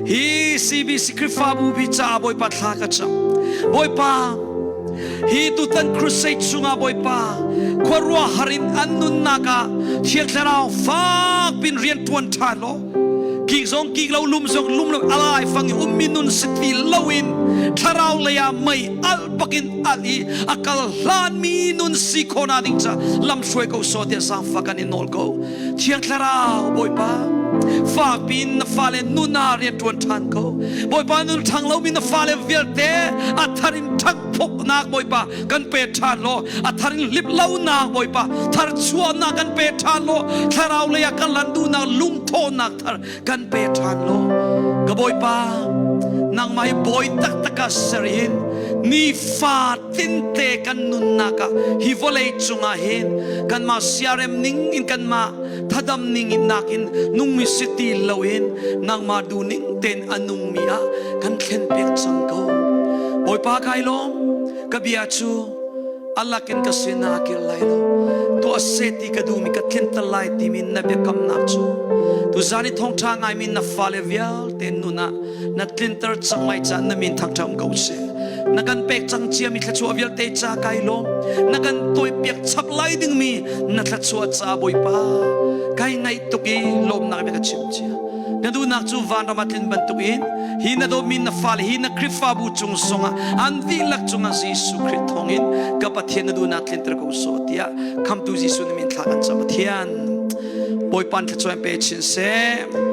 Hi CBC Khrihfabu bi caah Bawipa thla ka cam. Bawipa, hi tutan crusade chungah Bawipa khuaruahhar in an nunnak ah Thiang Thlarau fak pin rian ṭuan ṭhan law kik zong kik lo lum zong lum lo alai fang i ummi nun si ti loin thlarau lei ah mei alh bakin alh i a kal hlanmi nun si khawhnak ding ca lam hruai ko sawh tiah zaangfah kan in nawl ko. Thiang Thlarau Bawipa fakpi in na fale nun ah rian ṭuan ṭhan ko. Bawipa nun ṭhang lomi na fale vialte a thar in ṭhangphuknak Bawipa kan pe ṭhan law a thar in hlip lonak Bawipa thar chuahnak kan pe ṭhan law thlarau lei ah kan lan duhnak lungthawhnak thar kan pe ṭhan law ka Bawipa nangmah hi bawi taktak ah ser in nifa tinte kan nunnak ah hi vawlei cungah hin kanmah siarem ning in kanmah thadam ning in nakin nungmi si ti loin nangmah duhning tein a nungmi ah kan thlen piak cang ko. Bawipa kai lawm ka bia cu alak in ka sinah a kir lai lo. Tuah seh ti ka duhmi ka tlinter lai timi na biakamnak cu tuzan i thawngṭha ngaimi na fale vialte nun ah na tlinter cang lai caah na min thangṭha um ko seh. Na kan pek cang ciami thluachuah vialte ca kai lawm. Na kan tuaipiak chap lai dingmi na thluachuah ca Bawipa kai ngaih tuk i lawmnak bia ka chim cia. Na duhnak cu vanram ah tlin bantukin hi na dawtmi na fale hi na Khrihfabu cung zongah an dihlak cungah Jesuh Khrih thawngin ka Pathian na duhnak tlinter ko sawh tiah khamtu Jesuh na min thla kan cam. Pathian Bawipa thluachuah pe chin seh.